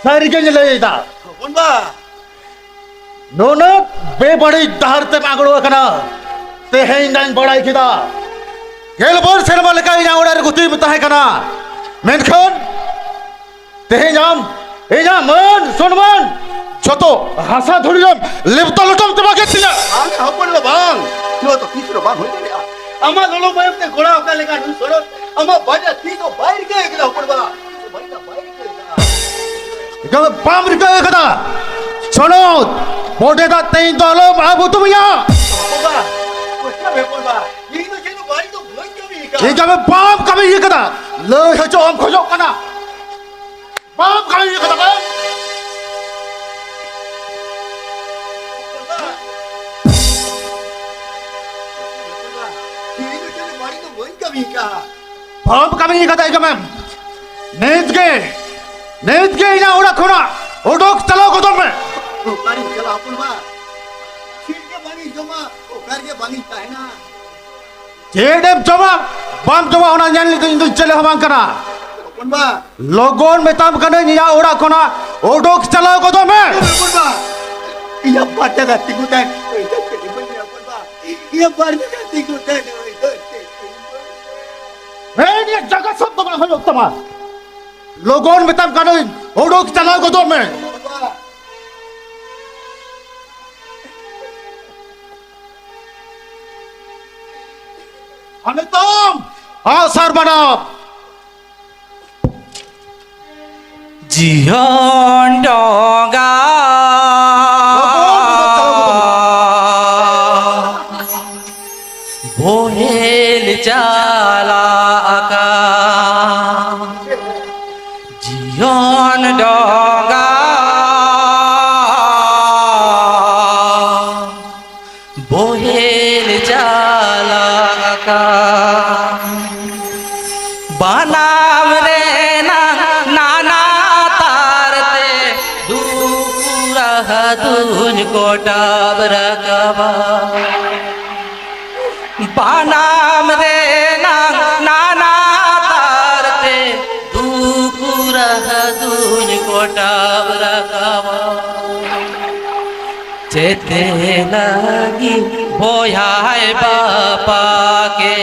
ᱥᱟᱹᱨᱤᱜᱮᱧ ᱞᱟᱹᱭᱫᱟ᱾ ᱦᱚᱯᱚᱱ ᱵᱟ᱾ ᱱᱩᱱᱟᱹᱜ ᱵᱮᱵᱟᱹᱲᱤᱡ ᱰᱟᱦᱟᱨ ᱛᱮᱢ ᱟᱬᱜᱚ ᱟᱠᱟᱱᱟ, ᱛᱮᱦᱮᱧ ᱫᱟᱧ ᱵᱟᱲᱟᱭ ᱠᱮᱫᱟ᱾ ᱜᱮᱞ ᱵᱟᱨ ᱥᱮᱨᱢᱟ ᱞᱮᱠᱟ ᱤᱧᱟᱹᱜ ᱚᱲᱟᱜ ᱨᱮ ᱜᱩᱛᱤᱢ ᱛᱟᱦᱮᱸ ᱠᱟᱱᱟ, ᱢᱮᱱᱠᱷᱟᱱ ᱛᱮᱦᱮᱧ ᱟᱢ ᱤᱧᱟᱹᱜ ᱢᱟᱹᱱ ᱥᱚᱱᱢᱟᱱ ᱡᱷᱚᱛᱚ ᱦᱟᱥᱟ ᱫᱷᱩᱲᱤ ᱨᱮᱢ ᱞᱮᱯᱛᱟ ᱞᱚᱴᱚᱢ ᱪᱟᱵᱟ ᱠᱮᱫ ᱛᱤᱧᱟ᱾ ᱵᱟᱝ ᱦᱚᱯᱚᱱ ᱵᱟ, ᱵᱟᱝ᱾ ᱱᱚᱣᱟ ᱫᱚ ᱛᱤᱥ ᱨᱮ ᱵᱟᱝ ᱦᱩᱭ ᱫᱟᱲᱮᱭᱟᱜᱼᱟ᱾ ᱟᱢᱟᱜ ᱞᱚᱞᱚ ᱢᱟᱭᱟᱢ ᱛᱮ ᱜᱚᱲᱟ ᱚᱠᱟ ᱞᱮᱠᱟ ᱱᱩᱭ ᱥᱚᱨᱚᱛ, ᱟᱢᱟᱜ ᱵᱟᱡᱟᱨ ᱛᱤᱥ ᱦᱚᱸ ᱵᱟᱭ ᱨᱤᱠᱟᱹ ᱟᱠᱟᱫᱟ ᱦᱚᱯᱚᱱ ᱵᱟ᱾ ᱵᱟᱭ ᱨᱤᱠᱟᱹ ᱟᱠᱟᱫᱟ᱾ ᱮᱠᱫᱚᱢ ᱵᱟᱢ ᱨᱤᱠᱟᱹ ᱟᱠᱟᱫᱟ᱾ ᱥᱚᱱᱚᱛ, ᱵᱚᱰᱮ ᱫᱟᱜ ᱛᱮ ᱤᱧ ᱫᱚ ᱟᱞᱚᱢ ᱟᱹᱜᱩ ᱛᱩᱢᱤᱧᱟ᱾ ᱦᱚᱯᱚᱱ ᱵᱟ, ᱵᱩᱡᱷᱟᱹᱣ ᱢᱮ ᱦᱚᱯᱚᱱ ᱵᱟ, ᱤᱧ ᱫᱚ ᱪᱮᱫ ᱦᱚᱸ ᱵᱟᱹᱲᱤᱡ ᱫᱚ ᱵᱟᱹᱧ ᱠᱟᱹᱢᱤ ᱟᱠᱟᱫᱟ᱾ ᱤᱧ ᱫᱚ ᱵᱟᱢ ᱠᱟᱹᱢᱤ ᱟᱠᱟᱫᱟ᱾ ᱞᱟᱹᱭ ᱦᱚᱪᱚ ᱮᱢ ᱠᱷᱚᱡᱚᱜ ᱠᱟᱱᱟ᱾ ᱵᱟᱢ ᱠᱟᱹᱢᱤ ᱠᱟᱫᱟ ᱵᱟᱝ? ᱤᱧ ᱫᱚ ᱪᱮᱫ ᱵᱟᱹᱲᱤᱡ ᱫᱚ ᱵᱟᱹᱧ ᱠᱟᱹᱢᱤ ᱠᱟᱜᱼᱟ᱾ ᱵᱟᱢ ᱠᱟᱹᱢᱤ ᱠᱟᱫᱟ, ᱮᱠᱫᱚᱢ᱾ ᱱᱤᱛ ᱜᱮ, ᱱᱤᱛ ᱜᱮ ᱤᱧᱟᱹᱜ ᱚᱲᱟᱜ ᱠᱷᱚᱱᱟᱜ ᱚᱰᱚᱠ ᱪᱟᱞᱟᱣ ᱜᱚᱫᱚᱜ ᱢᱮ᱾ ᱚᱠᱟᱨᱤᱧ ᱪᱟᱞᱟᱜᱼᱟ ᱦᱚᱯᱚᱱ ᱵᱟ? ᱪᱮᱫ ᱜᱮ ᱵᱟᱹᱧ ᱡᱚᱢᱟ, ᱚᱠᱟ ᱨᱮᱜᱮ ᱵᱟᱹᱧ ᱛᱟᱦᱮᱱᱟ᱾ ᱪᱮᱫ ᱮᱢ ᱡᱚᱢᱟ ᱵᱟᱢ ᱡᱚᱢᱟ, ᱚᱱᱟ ᱧᱮᱞ ᱞᱟᱹᱜᱤᱫ ᱤᱧ ᱫᱚ ᱪᱮᱫ ᱦᱚᱸ ᱵᱟᱝ ᱠᱟᱱᱟ᱾ ᱦᱚᱯᱚᱱ ᱵᱟ᱾ ᱞᱚᱜᱚᱱ ᱢᱮᱛᱟᱢ ᱠᱟᱹᱱᱟᱹᱧ, ᱤᱧᱟᱹᱜ ᱚᱲᱟᱜ ᱠᱷᱚᱱᱟᱜ ᱚᱰᱚᱠ ᱪᱟᱞᱟᱣ ᱜᱚᱫᱚᱜ ᱢᱮ᱾ ᱦᱚᱯᱚᱱ ᱵᱟ, ᱤᱧᱟᱹᱜ ᱵᱟᱨ ᱡᱟᱸᱜᱟ ᱛᱤᱸᱜᱩ ᱛᱟᱦᱮᱱ, ᱦᱚᱯᱚᱱ ᱵᱟ, ᱤᱧᱟᱹᱜ ᱵᱟᱨ ᱡᱟᱸᱜᱟ ᱛᱤᱸᱜᱩ ᱛᱟᱦᱮᱱ᱾ ᱦᱮᱸ, ᱱᱤᱭᱟᱹ ᱡᱟᱭᱜᱟ ᱥᱚᱵ ᱫᱚ ᱵᱟᱝ ᱦᱩᱭᱩᱜ ᱛᱟᱢᱟ᱾ ᱞᱚᱜᱚᱱ ᱢᱮᱛᱟᱢ ᱠᱟᱹᱱᱟᱹᱧ, ᱚᱰᱚᱠ ᱪᱟᱞᱟᱣ ᱜᱚᱫᱚᱜ ᱢᱮ᱾ ᱦᱚᱯᱚᱱ ᱵᱟ᱾ ᱟᱨ ᱱᱤᱛᱚᱝ ᱟᱜᱼᱥᱟᱨ ᱵᱟᱱᱟᱢ᱾ ᱡᱤᱭᱚᱱ ᱰᱚᱸᱜᱟ ᱵᱚᱦᱮᱞ ᱪᱟᱞᱟᱜ ᱠᱟᱱ᱾ ᱡᱤᱭᱚᱱ ᱰᱚᱸᱜᱟ ᱵᱚᱦᱮᱞ ᱪᱟᱞᱟᱜ ᱠᱟᱱ᱾ ᱵᱟᱱᱟᱢ ᱨᱮᱱᱟᱜ ᱱᱟᱱᱟ ᱛᱟᱨ ᱛᱮ ᱫᱩᱠ ᱨᱟᱦᱟ ᱫᱩᱧ ᱠᱚᱴᱟᱵ ᱨᱟᱠᱟᱵᱟ᱾ ᱵᱟᱱᱟᱢ ᱨᱮᱱᱟᱜ ᱱᱟᱱᱟ ᱛᱟᱨ ᱛᱮ ᱫᱩᱠ ᱪᱮᱛᱮ ᱞᱟᱹᱜᱤᱫ ᱵᱚᱭᱦᱟᱭ ᱵᱟᱯᱟᱠᱮ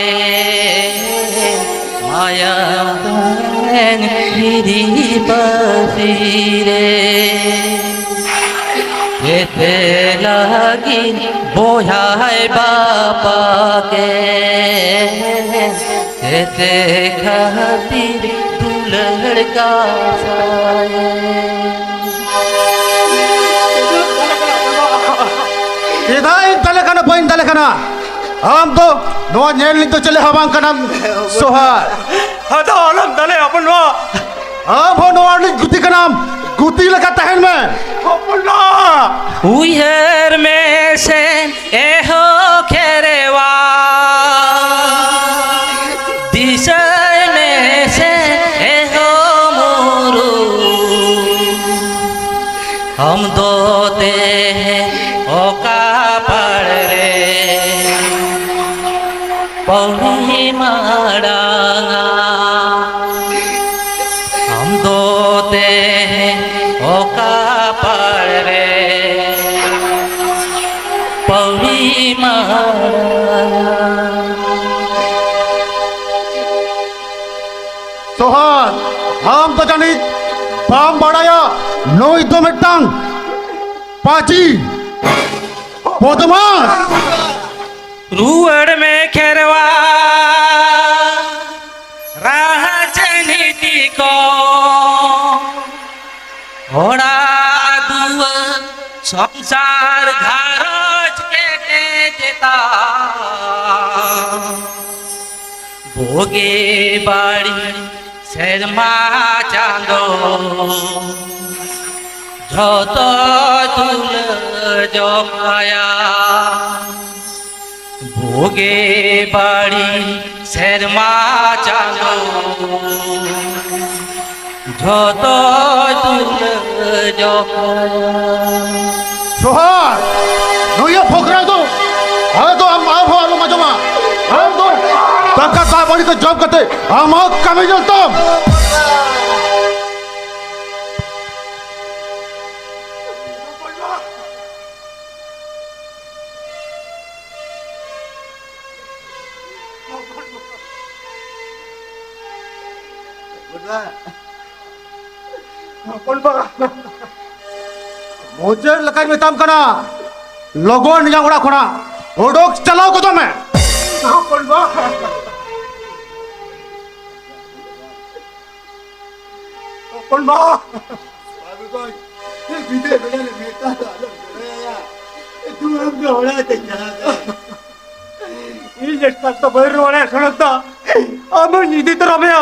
ᱢᱟᱭᱟᱢ ᱨᱮᱱ ᱦᱤᱨᱤ ᱵᱟᱹᱥᱤ ᱨᱮ᱾ ᱪᱮᱛᱮ ᱞᱟᱹᱜᱤᱫ ᱵᱚᱭᱦᱟᱭ ᱵᱟᱯᱟᱠᱮ ᱪᱮᱛᱮ ᱠᱷᱟᱹᱛᱤᱨ ᱫᱩᱞᱟᱹᱲ ᱠᱟᱥᱟᱭᱮ᱾ ᱪᱮᱫᱟᱜ ᱤᱧ ᱫᱟᱞᱮ ᱠᱟᱱᱟ? ᱵᱟᱹᱧ ᱫᱟᱞᱮ ᱠᱟᱱᱟ᱾ ᱟᱢ ᱫᱚ ᱱᱚᱣᱟ ᱧᱮᱞ ᱞᱟᱹᱜᱤᱫ ᱫᱚ ᱪᱮᱞᱮ ᱦᱚᱸ ᱵᱟᱝ ᱠᱟᱱᱟᱢ, ᱥᱚᱦᱟᱨ᱾ ᱟᱫᱚ ᱟᱞᱚᱢ ᱫᱟᱞᱮ ᱦᱚᱯᱚᱱ ᱱᱚᱣᱟ᱾ ᱟᱢ ᱦᱚᱸ ᱱᱚᱣᱟ ᱨᱤᱱᱤᱡ ᱜᱩᱛᱤ ᱠᱟᱱᱟᱢ, ᱜᱩᱛᱤ ᱞᱮᱠᱟ ᱛᱟᱦᱮᱱ ᱢᱮ᱾ ᱦᱚᱯᱚᱱ ᱱᱚᱣᱟ᱾ ᱩᱭᱦᱟᱹᱨ ᱢᱮ ᱥᱮ ᱮᱦᱳ ᱠᱷᱮᱨᱣᱟ, ᱫᱤᱥᱟᱹᱭ ᱢᱮ ᱥᱮ ᱮᱦᱳ ᱢᱩᱨᱩ᱾ ᱟᱢ ᱫᱚ ᱛᱮᱦᱮᱧ ᱚᱠᱟ ᱯᱟᱲ ᱨᱮ ᱯᱟᱹᱣᱲᱤ ᱢᱟᱲᱟᱝᱟ? ᱟᱢ ᱫᱚ ᱛᱮᱦᱮᱧ ᱚᱠᱟ ᱯᱟᱲ ᱨᱮ ᱯᱟᱹᱣᱲᱤ ᱢᱟᱲᱟᱝᱟ? ᱥᱚᱦᱟᱨ, ᱟᱢ ᱫᱚ ᱡᱟᱹᱱᱤᱡ ᱵᱟᱢ ᱵᱟᱲᱟᱭᱟ, ᱱᱩᱭ ᱫᱚ ᱢᱤᱫᱴᱟᱝ ᱯᱟᱹᱪᱤ ᱵᱚᱫᱢᱟᱥ᱾ ᱨᱩᱣᱟᱹᱲ ᱢᱮ ᱠᱷᱮᱨᱣᱟ, ᱨᱟᱡᱽᱱᱤᱛᱤ ᱠᱚ, ᱚᱲᱟᱜ ᱫᱩᱣᱟᱹᱨ ᱥᱚᱝᱥᱟᱨ ᱜᱷᱟᱨᱚᱸᱡᱽ ᱠᱮᱴᱮᱡ ᱛᱟᱢ᱾ ᱵᱩᱜᱤ ᱵᱟᱹᱲᱤᱡ ᱥᱮᱨᱢᱟ ᱪᱟᱸᱫᱚ ᱡᱷᱚᱛᱚᱭ ᱛᱩᱞᱟᱹ ᱡᱚᱠᱷᱟᱭᱟ᱾ ᱵᱩᱜᱤ ᱵᱟᱹᱲᱤᱡ ᱥᱮᱨᱢᱟ ᱪᱟᱸᱫᱚ ᱡᱷᱚᱛᱚᱭ ᱛᱩᱞᱟᱹ ᱡᱚᱠᱷᱟᱭᱟ᱾ ᱥᱚᱦᱟᱨ, ᱱᱩᱭᱟᱜ ᱯᱷᱚᱠᱨᱟ ᱫᱚ ᱟᱫᱚ ᱟᱢ ᱟᱨᱦᱚᱸ ᱟᱞᱚᱢ ᱟᱸᱡᱚᱢᱟ᱾ ᱟᱢ ᱫᱚ ᱫᱟᱠᱟ ᱫᱟᱜ ᱢᱟᱹᱲᱤ ᱠᱚ ᱡᱚᱢ ᱠᱟᱛᱮ ᱟᱢᱟᱜ ᱠᱟᱹᱢᱤ ᱧᱮᱞ ᱛᱟᱢ᱾ ᱦᱚᱯᱚᱱ ᱵᱟ, ᱢᱩᱪᱟᱹᱫ ᱞᱮᱠᱟᱧ ᱢᱮᱛᱟᱢ ᱠᱟᱱᱟ, ᱞᱚᱜᱚᱱ ᱤᱧᱟᱹᱜ ᱚᱲᱟᱜ ᱠᱷᱚᱱᱟᱜ ᱚᱰᱚᱠ ᱪᱟᱞᱟᱣ ᱜᱚᱫᱚᱜ ᱢᱮ᱾ ᱦᱚᱯᱚᱱ ᱵᱟ, ᱦᱚᱯᱚᱱ ᱵᱟ᱾ ᱵᱟᱹᱵᱩ ᱜᱚᱡ, ᱵᱤᱫᱟᱹᱭ ᱵᱮᱲᱟ ᱨᱮ ᱢᱮᱛᱟ ᱫᱚ ᱟᱞᱚᱢ ᱫᱚᱦᱚᱭᱟ᱾ ᱫᱩ ᱟᱢ ᱫᱚ ᱚᱲᱟᱜ ᱛᱮ ᱪᱟᱞᱟᱜ ᱢᱮ᱾ ᱤᱧ ᱮᱥᱠᱟᱨ ᱛᱮ ᱵᱟᱹᱧ ᱨᱩᱣᱟᱹᱲᱟ ᱥᱚᱱᱚᱛ ᱫᱟ᱾ ᱟᱢ ᱦᱚᱸᱧ ᱤᱫᱤ ᱛᱚᱨᱟ ᱢᱮᱭᱟ᱾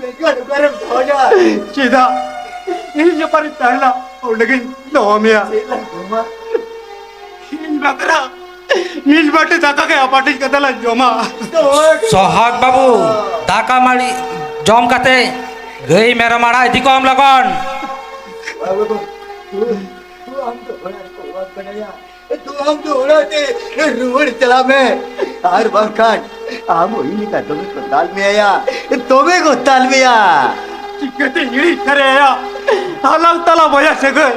ᱵᱮᱸᱜᱟᱲ ᱚᱠᱟᱨᱮᱢ ᱫᱚᱦᱚᱭᱟ? ᱪᱮᱫᱟᱜ? ᱤᱧ ᱚᱠᱟᱨᱮᱧ ᱛᱟᱦᱮᱱᱟ, ᱚᱸᱰᱮ ᱜᱤᱧ ᱫᱚᱦᱚ ᱢᱮᱭᱟ᱾ ᱪᱮᱫ ᱞᱟᱝ ᱡᱚᱢᱟ? ᱤᱧ ᱵᱟᱠᱷᱨᱟ ᱢᱤᱫ ᱵᱟᱹᱴᱤ ᱫᱟᱠᱟ ᱜᱮ ᱟᱯᱟᱴᱤᱧ ᱠᱟᱛᱮ ᱞᱟᱝ ᱡᱚᱢᱟ᱾ ᱥᱚᱦᱚᱫ ᱵᱟᱹᱵᱩ, ᱫᱟᱠᱟ ᱢᱟᱹᱲᱤ ᱡᱚᱢ ᱠᱟᱛᱮ ᱜᱟᱹᱭ ᱢᱮᱨᱚᱢ ᱟᱲᱟᱜ ᱤᱫᱤ ᱠᱚᱢ ᱞᱚᱜᱚᱱ᱾ ᱵᱟᱹᱵᱩ, ᱛᱩ, ᱛᱩ ᱟᱢ ᱫᱚ ᱦᱚᱲ ᱠᱚ ᱵᱟᱢ ᱵᱟᱰᱟᱭᱟ᱾ ᱛᱚ ᱟᱢ ᱫᱚ ᱚᱲᱟᱜ ᱛᱮ ᱨᱩᱣᱟᱹᱲ ᱪᱟᱞᱟᱜ ᱢᱮ, ᱟᱨ ᱵᱟᱝᱠᱷᱟᱱ ᱟᱢ ᱦᱚᱸ ᱤᱧ ᱞᱮᱠᱟ ᱫᱚᱢᱮ ᱠᱚ ᱫᱟᱞ ᱢᱮᱭᱟ, ᱫᱚᱢᱮ ᱠᱚ ᱫᱟᱞ ᱢᱮᱭᱟ᱾ ᱪᱤᱠᱟᱹᱛᱮ ᱦᱤᱲᱤᱧ ᱥᱟᱹᱨᱤᱭᱟ ᱟᱞᱟᱝ ᱛᱟᱞᱟ ᱵᱚᱭᱦᱟ ᱥᱟᱹᱜᱟᱹᱭ?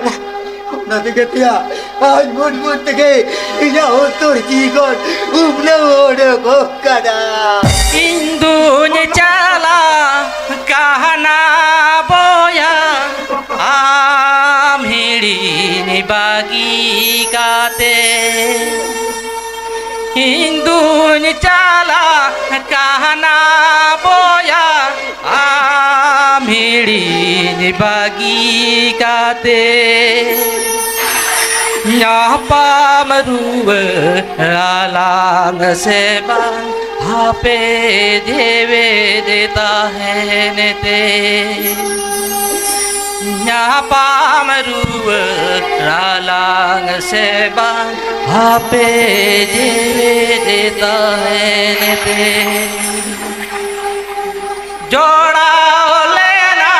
ᱚᱱᱟ ᱛᱮᱜᱮ ᱛᱮᱭᱟ, ᱟᱡ ᱢᱩᱱ ᱢᱩᱱ ᱛᱮᱜᱮ ᱤᱧᱟᱹᱜ ᱚᱱᱛᱚᱨ ᱡᱤᱣᱤ ᱠᱷᱚᱱ ᱩᱯᱱᱟᱹᱣ ᱚᱰᱚᱠᱚᱜ ᱠᱟᱱᱟ᱾ ᱤᱧ ᱫᱩᱧ ᱪᱟᱞᱟᱜ ᱠᱟᱦᱱᱟ ᱵᱚᱭᱟ ᱟᱢ ᱦᱤᱲᱤᱧ ᱵᱟᱹᱜᱤ ᱠᱟᱛᱮ᱾ ᱤᱧ ᱫᱩᱧ ᱪᱟᱞᱟᱜ ᱠᱟᱦᱱᱟ ᱵᱚᱭᱟ ᱟᱢ ᱦᱤᱲᱤᱧ ᱵᱟᱹᱜᱤ ᱠᱟᱛᱮ᱾ ᱧᱟᱯᱟᱢ ᱨᱩᱣᱟᱹᱲ ᱟᱞᱟᱝ ᱥᱮ ᱵᱟᱝ ᱦᱟᱯᱮ ᱡᱮᱣᱮᱫ ᱛᱟᱦᱮᱱ ᱛᱮ᱾ ᱧᱟᱯᱟᱢ ᱨᱩᱣᱟᱹᱲ ᱟᱞᱟᱝ ᱥᱮ ᱵᱟᱝ ᱦᱟᱯᱮ ᱡᱮᱣᱮᱫ ᱛᱟᱦᱮᱱ ᱛᱮ᱾ ᱡᱚᱲᱟᱣ ᱞᱮᱱᱟ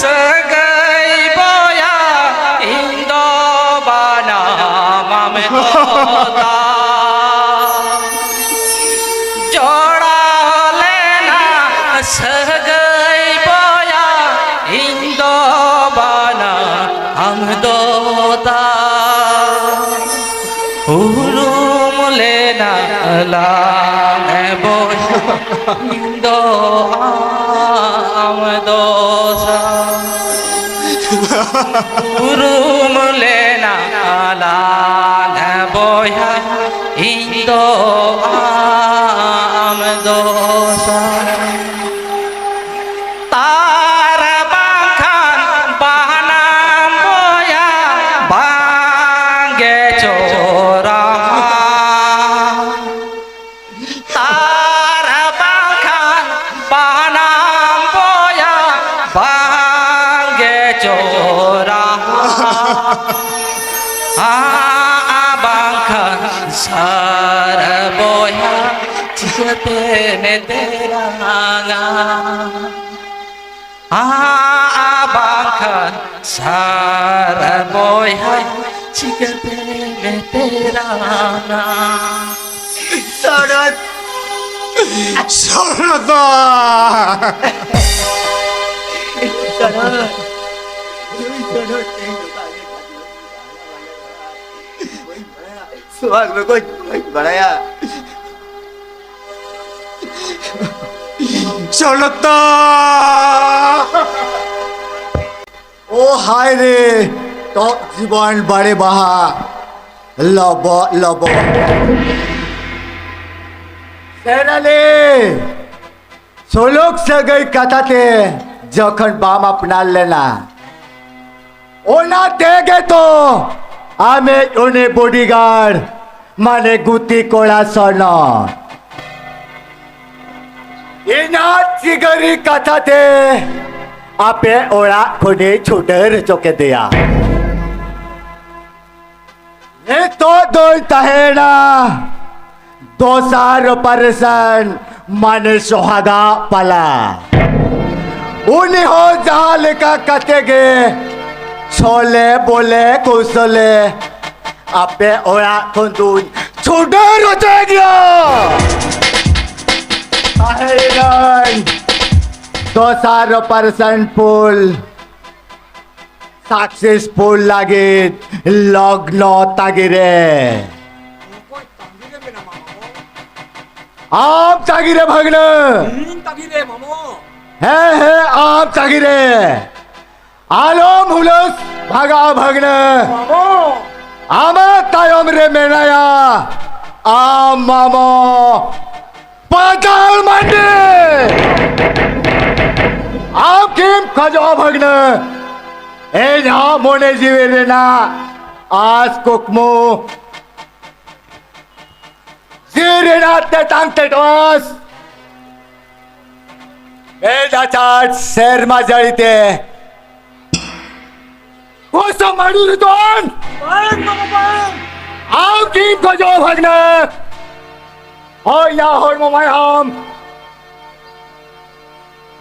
ᱥᱟᱹᱜᱟᱹᱭ ᱵᱚᱭᱟ, ᱤᱧ ᱫᱚ ᱵᱟᱱᱟᱢ ᱟᱢ ᱫᱚ ᱫᱟᱜ᱾ ᱡᱚᱲᱟᱣ ᱞᱮᱱᱟ ᱥᱟᱹᱜᱟᱹᱭ ᱵᱚᱭᱟ, ᱤᱧ ᱫᱚ ᱵᱟᱱᱟᱢ ᱟᱢ ᱫᱚ ᱫᱟᱜ᱾ ᱩᱨᱩᱢ ᱞᱮᱱᱟ ᱞᱟᱝ ᱵᱚᱭᱦᱟ, ᱤᱧ ᱫᱚ ᱟᱢ ᱫᱚᱥᱟ ᱩᱨᱩᱢ ᱞᱮᱱᱟ ᱟᱞᱟᱝ ᱵᱚᱭᱦᱟ, ᱤᱧ ᱫᱚ ᱟᱢ ᱫᱚᱥᱟ᱾ ᱛᱟᱨ ᱵᱟᱝᱠᱷᱟᱱ ᱵᱟᱱᱟᱢ ᱵᱚᱭᱟ ᱵᱟᱝᱜᱮ ᱪᱚᱨᱟ᱾ ᱛᱟᱨ ᱵᱟᱝᱠᱷᱟᱱ ᱵᱟᱱᱟᱢ ᱵᱚᱭᱟ ᱵᱟᱝᱜᱮ ᱪᱚᱨᱟ᱾ ᱟ ᱵᱟᱝᱠᱷᱟᱱ ᱥᱟᱨ ᱵᱚᱭᱟ ᱪᱤᱠᱟᱹᱛᱮ ᱢᱮᱛᱮᱨᱟᱝᱟ? ᱟ ᱵᱟᱝᱠᱷᱟᱱ ᱥᱟᱨ ᱵᱚᱭᱦᱟ ᱪᱤᱠᱟᱹᱛᱮ ᱢᱮᱛᱮᱨᱟᱝᱟ? ᱥᱚᱨᱚᱛ! ᱥᱚᱨᱚᱛᱟ! ᱥᱚᱨᱚᱛ! ᱥᱚᱨᱚᱛ! ᱥᱚᱵᱷᱟᱜ ᱨᱚᱠᱚᱡ ᱵᱟᱹᱧ ᱵᱟᱲᱟᱭᱟ᱾ ᱥᱚᱞᱚᱛᱟ! ᱳ ᱦᱟᱭ ᱨᱮ, ᱛᱚ ᱡᱤᱵᱚᱱ ᱵᱟᱲᱮ ᱵᱟᱦᱟ ᱞᱚᱵᱚ ᱞᱚᱵᱚ᱾ ᱥᱮᱨᱟᱞᱮ, ᱥᱩᱞᱩᱠ ᱥᱟᱹᱜᱟᱹᱭ ᱠᱟᱛᱷᱟ ᱛᱮ ᱡᱚᱠᱷᱚᱱ ᱵᱟᱢ ᱟᱯᱱᱟᱨ ᱞᱮᱱᱟ, ᱚᱱᱟ ᱛᱮᱜᱮ ᱛᱚ ᱟᱢᱤᱡ ᱩᱱᱤ ᱵᱚᱰᱤᱜᱟᱨᱰ, ᱢᱟᱱᱮ ᱜᱩᱛᱤ ᱠᱚᱲᱟ ᱥᱚᱱᱚ, ᱤᱧᱟᱹᱜ ᱪᱤᱜᱟᱹᱨᱤ ᱠᱟᱛᱷᱟ ᱛᱮ ᱟᱯᱮ ᱚᱲᱟᱜ ᱠᱷᱚᱱᱤᱧ ᱪᱷᱩᱰᱟᱹᱨ ᱦᱚᱪᱚ ᱠᱮᱫᱮᱭᱟ᱾ ᱱᱤᱛᱚᱜ ᱫᱚᱧ ᱛᱟᱦᱮᱱᱟ ᱫᱚᱥᱟᱨ ᱚᱯᱟᱨᱮᱥᱚᱱ, ᱢᱟᱱᱮ ᱥᱚᱦᱟᱜᱟ ᱯᱟᱞᱟ᱾ ᱩᱱᱤ ᱦᱚᱸ ᱡᱟᱦᱟᱸ ᱞᱮᱠᱟ ᱠᱟᱛᱮ ᱜᱮ ᱪᱷᱚᱞᱮ ᱵᱚᱞᱮ ᱠᱚᱣᱥᱚᱞᱮ ᱟᱯᱮ ᱚᱲᱟᱜ ᱠᱷᱚᱱ ᱫᱩᱧ ᱪᱷᱩᱰᱟᱹᱨ ᱦᱚᱪᱚᱭ ᱜᱮᱭᱟ᱾ ᱛᱟᱦᱮᱸᱭᱮᱱᱟᱹᱧ ᱫᱚᱥᱟᱨ ᱚᱯᱟᱨᱮᱥᱚᱱ ᱯᱩᱞ ᱥᱟᱠᱥᱮᱥᱯᱷᱩᱞ ᱞᱟᱹᱜᱤᱫ ᱞᱚᱜᱽᱱᱚ ᱛᱟᱹᱜᱤᱨᱮ᱾ ᱚᱠᱚᱭ ᱛᱟᱺᱜᱤ ᱨᱮ ᱢᱮᱱᱟᱢᱟ, ᱢᱟᱢᱚ? ᱟᱢ ᱛᱟᱹᱜᱤᱨᱮ, ᱵᱷᱟᱹᱜᱽᱱᱟᱹ᱾ ᱤᱧ ᱛᱟᱺᱜᱤ ᱨᱮ, ᱢᱟᱢᱚ᱾ ᱦᱮᱸ, ᱦᱮᱸ, ᱟᱢ ᱛᱟᱹᱜᱤ ᱨᱮ᱾ ᱟᱞᱚᱢ ᱦᱩᱞᱟᱹᱥ ᱵᱷᱟᱜᱟᱣ ᱵᱷᱟᱹᱜᱽᱱᱟᱹ᱾ ᱢᱟᱢᱚ᱾ ᱟᱢᱟᱜ ᱛᱟᱭᱚᱢ ᱨᱮ ᱢᱮᱱᱟᱭᱟ ᱟᱢ ᱢᱟᱢᱚ ᱯᱟᱛᱟᱞ ᱢᱟᱱᱰᱤ᱾ ᱟᱢ ᱠᱤᱢ ᱠᱷᱚᱡᱚᱜᱼᱟ ᱵᱷᱟᱹᱜᱽᱱᱟᱹ? ᱤᱧ ᱟᱢ ᱢᱚᱱᱮ ᱡᱤᱣᱤ ᱨᱮᱱᱟᱜ ᱟᱥ ᱠᱩᱠᱢᱩ, ᱡᱤᱣᱤ ᱨᱮᱱᱟᱜ ᱛᱮᱛᱟᱝ ᱛᱮᱴᱚᱥ, ᱢᱮᱫ ᱟᱪᱟᱴ ᱥᱮᱨᱢᱟ ᱡᱟᱹᱲᱤ ᱛᱮ ᱠᱚᱥᱚᱢ ᱟᱹᱰᱩ ᱨᱮᱫᱚᱱ᱾ ᱵᱟᱝ, ᱵᱟᱵᱟ, ᱵᱟᱝ᱾ ᱟᱢ ᱠᱤᱢ ᱠᱷᱚᱡᱚᱜ ᱵᱷᱟᱜᱽᱱᱟᱹ? ᱦᱳᱭ ᱭᱟ ᱦᱚᱲᱢᱚ ᱢᱟᱭᱟᱢ᱾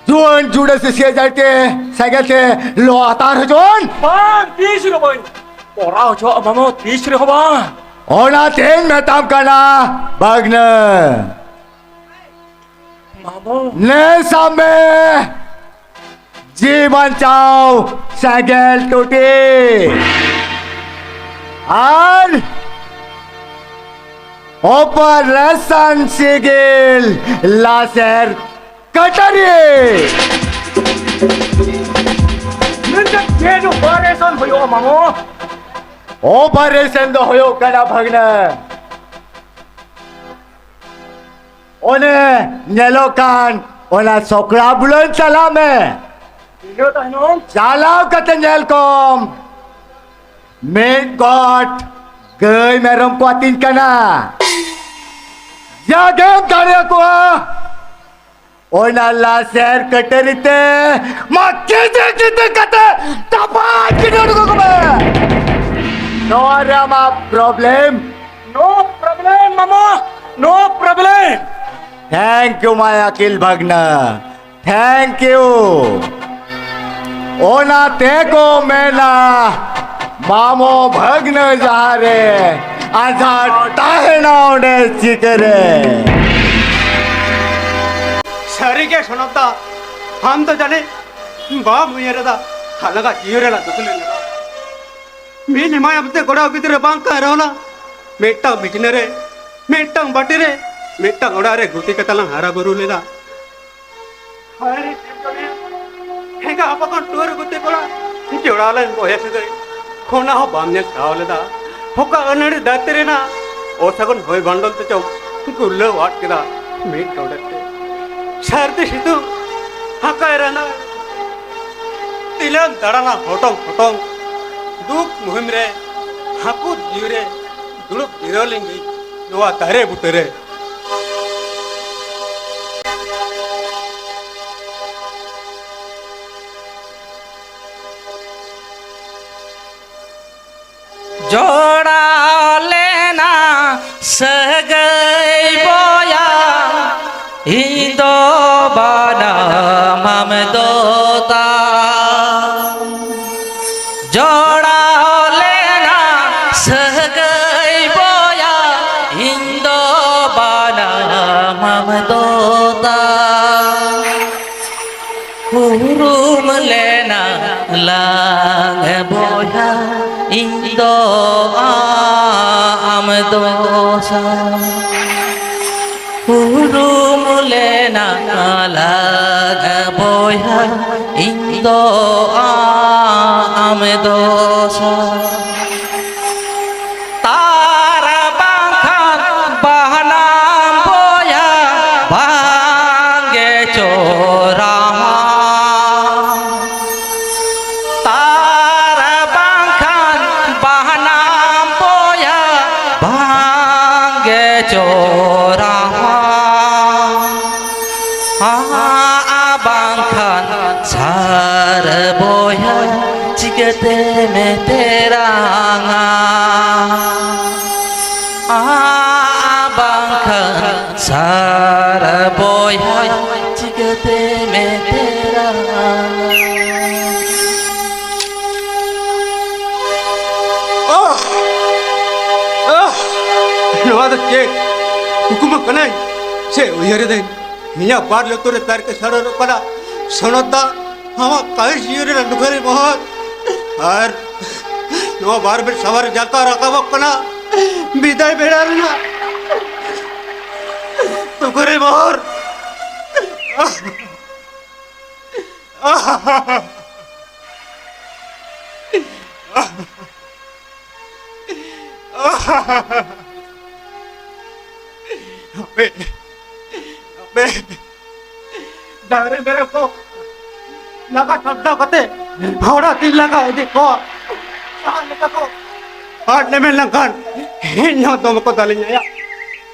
ᱡᱩᱣᱟᱹᱱ ᱡᱩᱲᱟᱹ ᱥᱤᱥᱤᱭᱟᱹ ᱡᱟᱹᱲᱤ ᱛᱮ ᱥᱟᱭᱠᱮᱞ ᱛᱮ ᱞᱚ ᱦᱟᱛᱟᱣ ᱦᱚᱪᱚᱱ᱾ ᱵᱟᱝ, ᱛᱤᱥ ᱨᱮᱦᱚᱸ ᱵᱟᱹᱧ ᱠᱚᱨᱟᱣ ᱦᱚᱪᱚᱣᱟᱜᱼᱟ ᱢᱟᱢᱚ, ᱛᱤᱥ ᱨᱮᱦᱚᱸ ᱵᱟᱝ᱾ ᱚᱱᱟᱛᱮᱧ ᱢᱮᱛᱟᱢ ᱠᱟᱱᱟ ᱵᱷᱟᱜᱽᱱᱟᱹ᱾ ᱢᱟᱢᱚ᱾ ᱱᱮ ᱥᱟᱵ ᱢᱮ, ᱡᱤᱣᱤ ᱵᱟᱧᱪᱟᱣ ᱥᱮᱸᱜᱮᱞ ᱴᱩᱴᱤ ᱟᱨ ᱚᱯᱟᱨᱮᱥᱚᱱ ᱥᱤᱜᱤᱞ ᱞᱟᱥᱮᱨ ᱠᱟᱴᱟᱨᱤ᱾ ᱢᱮᱱᱠᱷᱟᱱ ᱪᱮᱫ ᱚᱯᱟᱨᱮᱥᱚᱱ ᱦᱩᱭᱩᱜᱼᱟ ᱢᱟᱢᱚ? ᱚᱯᱟᱨᱮᱥᱚᱱ ᱫᱚ ᱦᱩᱭᱩᱜ ᱠᱟᱱᱟ ᱵᱷᱟᱜᱽᱱᱟ, ᱚᱱᱮ ᱧᱮᱞᱚᱜ ᱠᱟᱱ ᱚᱱᱟ ᱥᱚᱠᱲᱟ ᱵᱩᱞᱟᱹᱱ ᱪᱟᱞᱟᱜ ᱢᱮ᱾ ᱤᱱᱟᱹ ᱛᱟᱭᱱᱚᱢ? ᱪᱟᱞᱟᱣ ᱠᱟᱛᱮ ᱧᱮᱞ ᱠᱚᱢ, ᱢᱤᱫ ᱜᱚᱴ ᱜᱟᱹᱭ ᱢᱮᱨᱚᱢ ᱠᱚ ᱟᱹᱛᱤᱧ ᱠᱟᱱᱟ᱾ ᱡᱟᱜᱮᱢ ᱫᱟᱲᱮᱭᱟᱠᱚᱣᱟ, ᱚᱱᱟ ᱞᱟᱥᱮᱨ ᱠᱟᱹᱴᱟᱹᱨᱤ ᱛᱮ ᱢᱟ ᱠᱤᱡᱤ ᱠᱤᱡᱤ ᱠᱟᱛᱮ ᱛᱟᱯᱟᱭ ᱠᱤᱡᱤ ᱩᱰᱩᱠ ᱠᱚᱢᱮ᱾ ᱱᱚᱣᱟ ᱨᱮ ᱟᱢᱟᱜ problem? No problem, ᱢᱟᱢᱟ, no problem. Thank you, my ᱟᱹᱠᱤᱞ ᱵᱷᱟᱜᱽᱱᱟ, thank you. ᱚᱱᱟ ᱛᱮᱠᱚ ᱢᱮᱱᱟ, ᱢᱟᱢᱚ ᱵᱷᱟᱹᱜᱽᱱᱟᱹ ᱡᱟᱦᱟᱸ ᱨᱮ ᱟᱸᱡᱷᱟᱴ ᱛᱟᱦᱮᱱᱟ, ᱚᱸᱰᱮ ᱪᱤᱠᱟᱹᱨᱮ᱾ ᱥᱟᱹᱨᱤᱜᱮ ᱥᱚᱱᱚᱛᱟ, ᱟᱢ ᱫᱚ ᱡᱟᱹᱱᱤᱡ ᱵᱟᱢ ᱩᱭᱦᱟᱹᱨ ᱮᱫᱟ, ᱦᱟᱞᱟᱜᱟ ᱡᱤᱭᱚᱱ ᱨᱮᱱᱟᱜ ᱫᱩᱠ ᱞᱮ ᱧᱮᱞᱟ᱾ ᱢᱤᱫ ᱮᱢᱟᱭᱟᱢ ᱛᱮ ᱠᱚᱲᱟ ᱜᱤᱫᱽᱨᱟᱹ ᱵᱟᱝ ᱠᱟᱱ ᱨᱮᱦᱚᱸ ᱞᱟᱝ ᱢᱤᱫᱴᱟᱝ ᱵᱤᱪᱷᱱᱟᱹ ᱨᱮ, ᱢᱤᱫᱴᱟᱝ ᱵᱟᱹᱴᱤ ᱨᱮ, ᱢᱤᱫᱴᱟᱝ ᱚᱲᱟᱜ ᱨᱮ ᱜᱩᱛᱤ ᱠᱟᱛᱮ ᱞᱟᱝ ᱦᱟᱨᱟ ᱵᱩᱨᱩ ᱞᱮᱫᱟ᱾ ᱦᱟᱭ ᱨᱮ, ᱴᱷᱮᱸᱜᱟ ᱦᱟᱯᱟ ᱠᱷᱚᱱ ᱴᱩᱣᱟᱹᱨ ᱜᱩᱛᱤ ᱠᱚᱲᱟ, ᱡᱚᱲᱟᱣ ᱞᱮᱱ ᱵᱚᱭᱦᱟ ᱥᱟᱹᱜᱟᱹᱭ, ᱚᱱᱟ ᱦᱚᱸ ᱵᱟᱢ ᱧᱮᱞ ᱴᱷᱟᱶ ᱞᱮᱫᱟ᱾ ᱚᱠᱟ ᱟᱹᱱᱟᱹᱲᱤ ᱫᱷᱟᱹᱨᱛᱤ ᱨᱮᱱᱟᱜ ᱚᱥᱟᱹᱜᱩᱱ ᱦᱚᱭ ᱵᱟᱱᱰᱚᱞ ᱛᱮᱪᱚᱢ ᱜᱩᱨᱞᱟᱹᱣ ᱟᱫ ᱠᱮᱫᱟ ᱢᱤᱫ ᱰᱚᱸᱰᱮᱠ ᱛᱮ᱾ ᱥᱟᱹᱨᱫᱤ ᱥᱤᱛᱩᱝ ᱦᱟᱸᱠᱟᱭ ᱨᱟᱸᱫᱟᱭ, ᱛᱤᱱᱟᱹᱜ ᱮᱢ ᱫᱟᱬᱟᱱᱟ ᱦᱚᱴᱚᱝ ᱦᱚᱴᱚᱝ᱾ ᱫᱩᱠ ᱢᱩᱦᱤᱢ ᱨᱮ ᱦᱟᱹᱠᱩ ᱡᱤᱣᱤ ᱨᱮ ᱫᱩᱲᱩᱵ ᱡᱤᱨᱟᱹᱣ ᱞᱮᱱ ᱜᱮ ᱱᱚᱣᱟ ᱫᱟᱨᱮ ᱵᱩᱴᱟᱹ ᱨᱮ᱾ ᱡᱚᱲᱟᱣ ᱞᱮᱱᱟ ᱥᱟᱹᱜᱟᱹᱭ ᱵᱚᱭᱟ, ᱤᱧ ᱫᱚ ᱵᱟᱱᱟᱢ ᱟᱢ ᱫᱚ ᱛᱟᱢ᱾ ᱡᱚᱲᱟᱣ ᱞᱮᱱᱟ ᱥᱟᱹᱜᱟᱹᱭ ᱵᱚᱭᱟ, ᱤᱧ ᱫᱚ ᱵᱟᱱᱟᱢ ᱟᱢ ᱫᱚ ᱛᱟᱢ᱾ ᱩᱨᱩᱢ ᱞᱮᱱᱟ ᱞᱟᱝ ᱵᱚᱭᱦᱟ, ᱤᱧ ᱫᱚ ᱟᱢ ᱫᱚ ᱥᱟᱶ᱾ ᱩᱨᱩᱢ ᱞᱮᱱᱟ ᱞᱟᱝ ᱵᱚᱭᱦᱟ, ᱤᱧ ᱫᱚ ᱟᱢ ᱫᱚ ᱥᱟᱶ᱾ ᱛᱟᱨ ᱵᱟᱝᱠᱷᱟᱱ ᱵᱟᱦᱱᱟᱢ ᱵᱚᱭᱟ, ᱵᱟᱝᱜᱮ ᱪᱚᱨᱟᱣᱟ᱾ ᱛᱟᱨ ᱵᱟᱝᱠᱷᱟᱱ ᱵᱟᱦᱱᱟᱢ ᱵᱚᱭᱟ, ᱵᱟᱝᱜᱮ ᱪᱚᱨᱟᱣᱟ᱾ ᱟᱨ ᱵᱟᱝᱠᱷᱟᱱ ᱥᱟᱨ ᱵᱚᱭᱦᱟ ᱪᱤᱠᱟᱹᱛᱮᱢ ᱛᱮᱨᱟᱝᱟ? ᱟᱨ ᱵᱟᱝᱠᱷᱟᱱ ᱥᱟᱨ ᱵᱚᱭᱦᱟ ᱪᱤᱠᱟᱹᱛᱮᱢ ᱛᱮᱨᱟᱝᱟ? ᱟᱦ! ᱟᱦ! ᱱᱚᱣᱟ ᱫᱚ ᱪᱮᱫ ᱩᱠᱩᱢᱚᱜ ᱠᱟᱱᱟᱹᱧ? ᱥᱮ ᱩᱭᱦᱟᱹᱨ ᱮᱫᱟᱹᱧ, ᱤᱧᱟᱹᱜ ᱵᱟᱨ ᱞᱩᱛᱩᱨ ᱨᱮ ᱛᱟᱨᱠᱮ ᱥᱟᱨᱚᱨᱚᱜ ᱠᱟᱱᱟ ᱥᱚᱱᱚᱛ ᱫᱟᱜ, ᱟᱢᱟᱜ ᱠᱟᱹᱦᱤ ᱡᱤᱭᱚᱱ ᱨᱮᱱᱟᱜ ᱞᱩᱠᱷᱟᱹᱨᱤ ᱢᱚᱦᱚᱨ᱾ ᱟᱨ ᱱᱚᱣᱟ ᱵᱟᱨ ᱵᱮᱨ ᱥᱟᱶᱟᱨ ᱡᱟᱞᱠᱟᱣ ᱨᱟᱠᱟᱵᱚᱜ ᱠᱟᱱᱟ ᱵᱤᱫᱟᱭ ᱵᱮᱲᱟ ᱨᱮᱱᱟᱜ ᱞᱩᱠᱷᱟᱹᱨᱤ ᱢᱚᱦᱚᱨ᱾ ᱦᱟᱯᱮ, ᱦᱟᱯᱮ᱾ ᱰᱟᱝᱨᱤ ᱢᱮᱨᱚᱢ ᱠᱚ ᱞᱟᱜᱟ ᱥᱟᱢᱴᱟᱣ ᱠᱟᱛᱮ ᱦᱚᱲ ᱟᱹᱛᱤᱧ ᱞᱟᱜᱟ ᱤᱫᱤ ᱠᱚ ᱡᱟᱦᱟᱸ ᱞᱮᱠᱟ ᱠᱚ ᱟᱫ ᱞᱮᱢᱮ ᱞᱮᱱᱠᱷᱟᱱ ᱤᱧ ᱦᱚᱸ ᱫᱚᱢᱮ ᱠᱚ ᱫᱟᱞᱤᱧᱟ ᱭᱟ᱾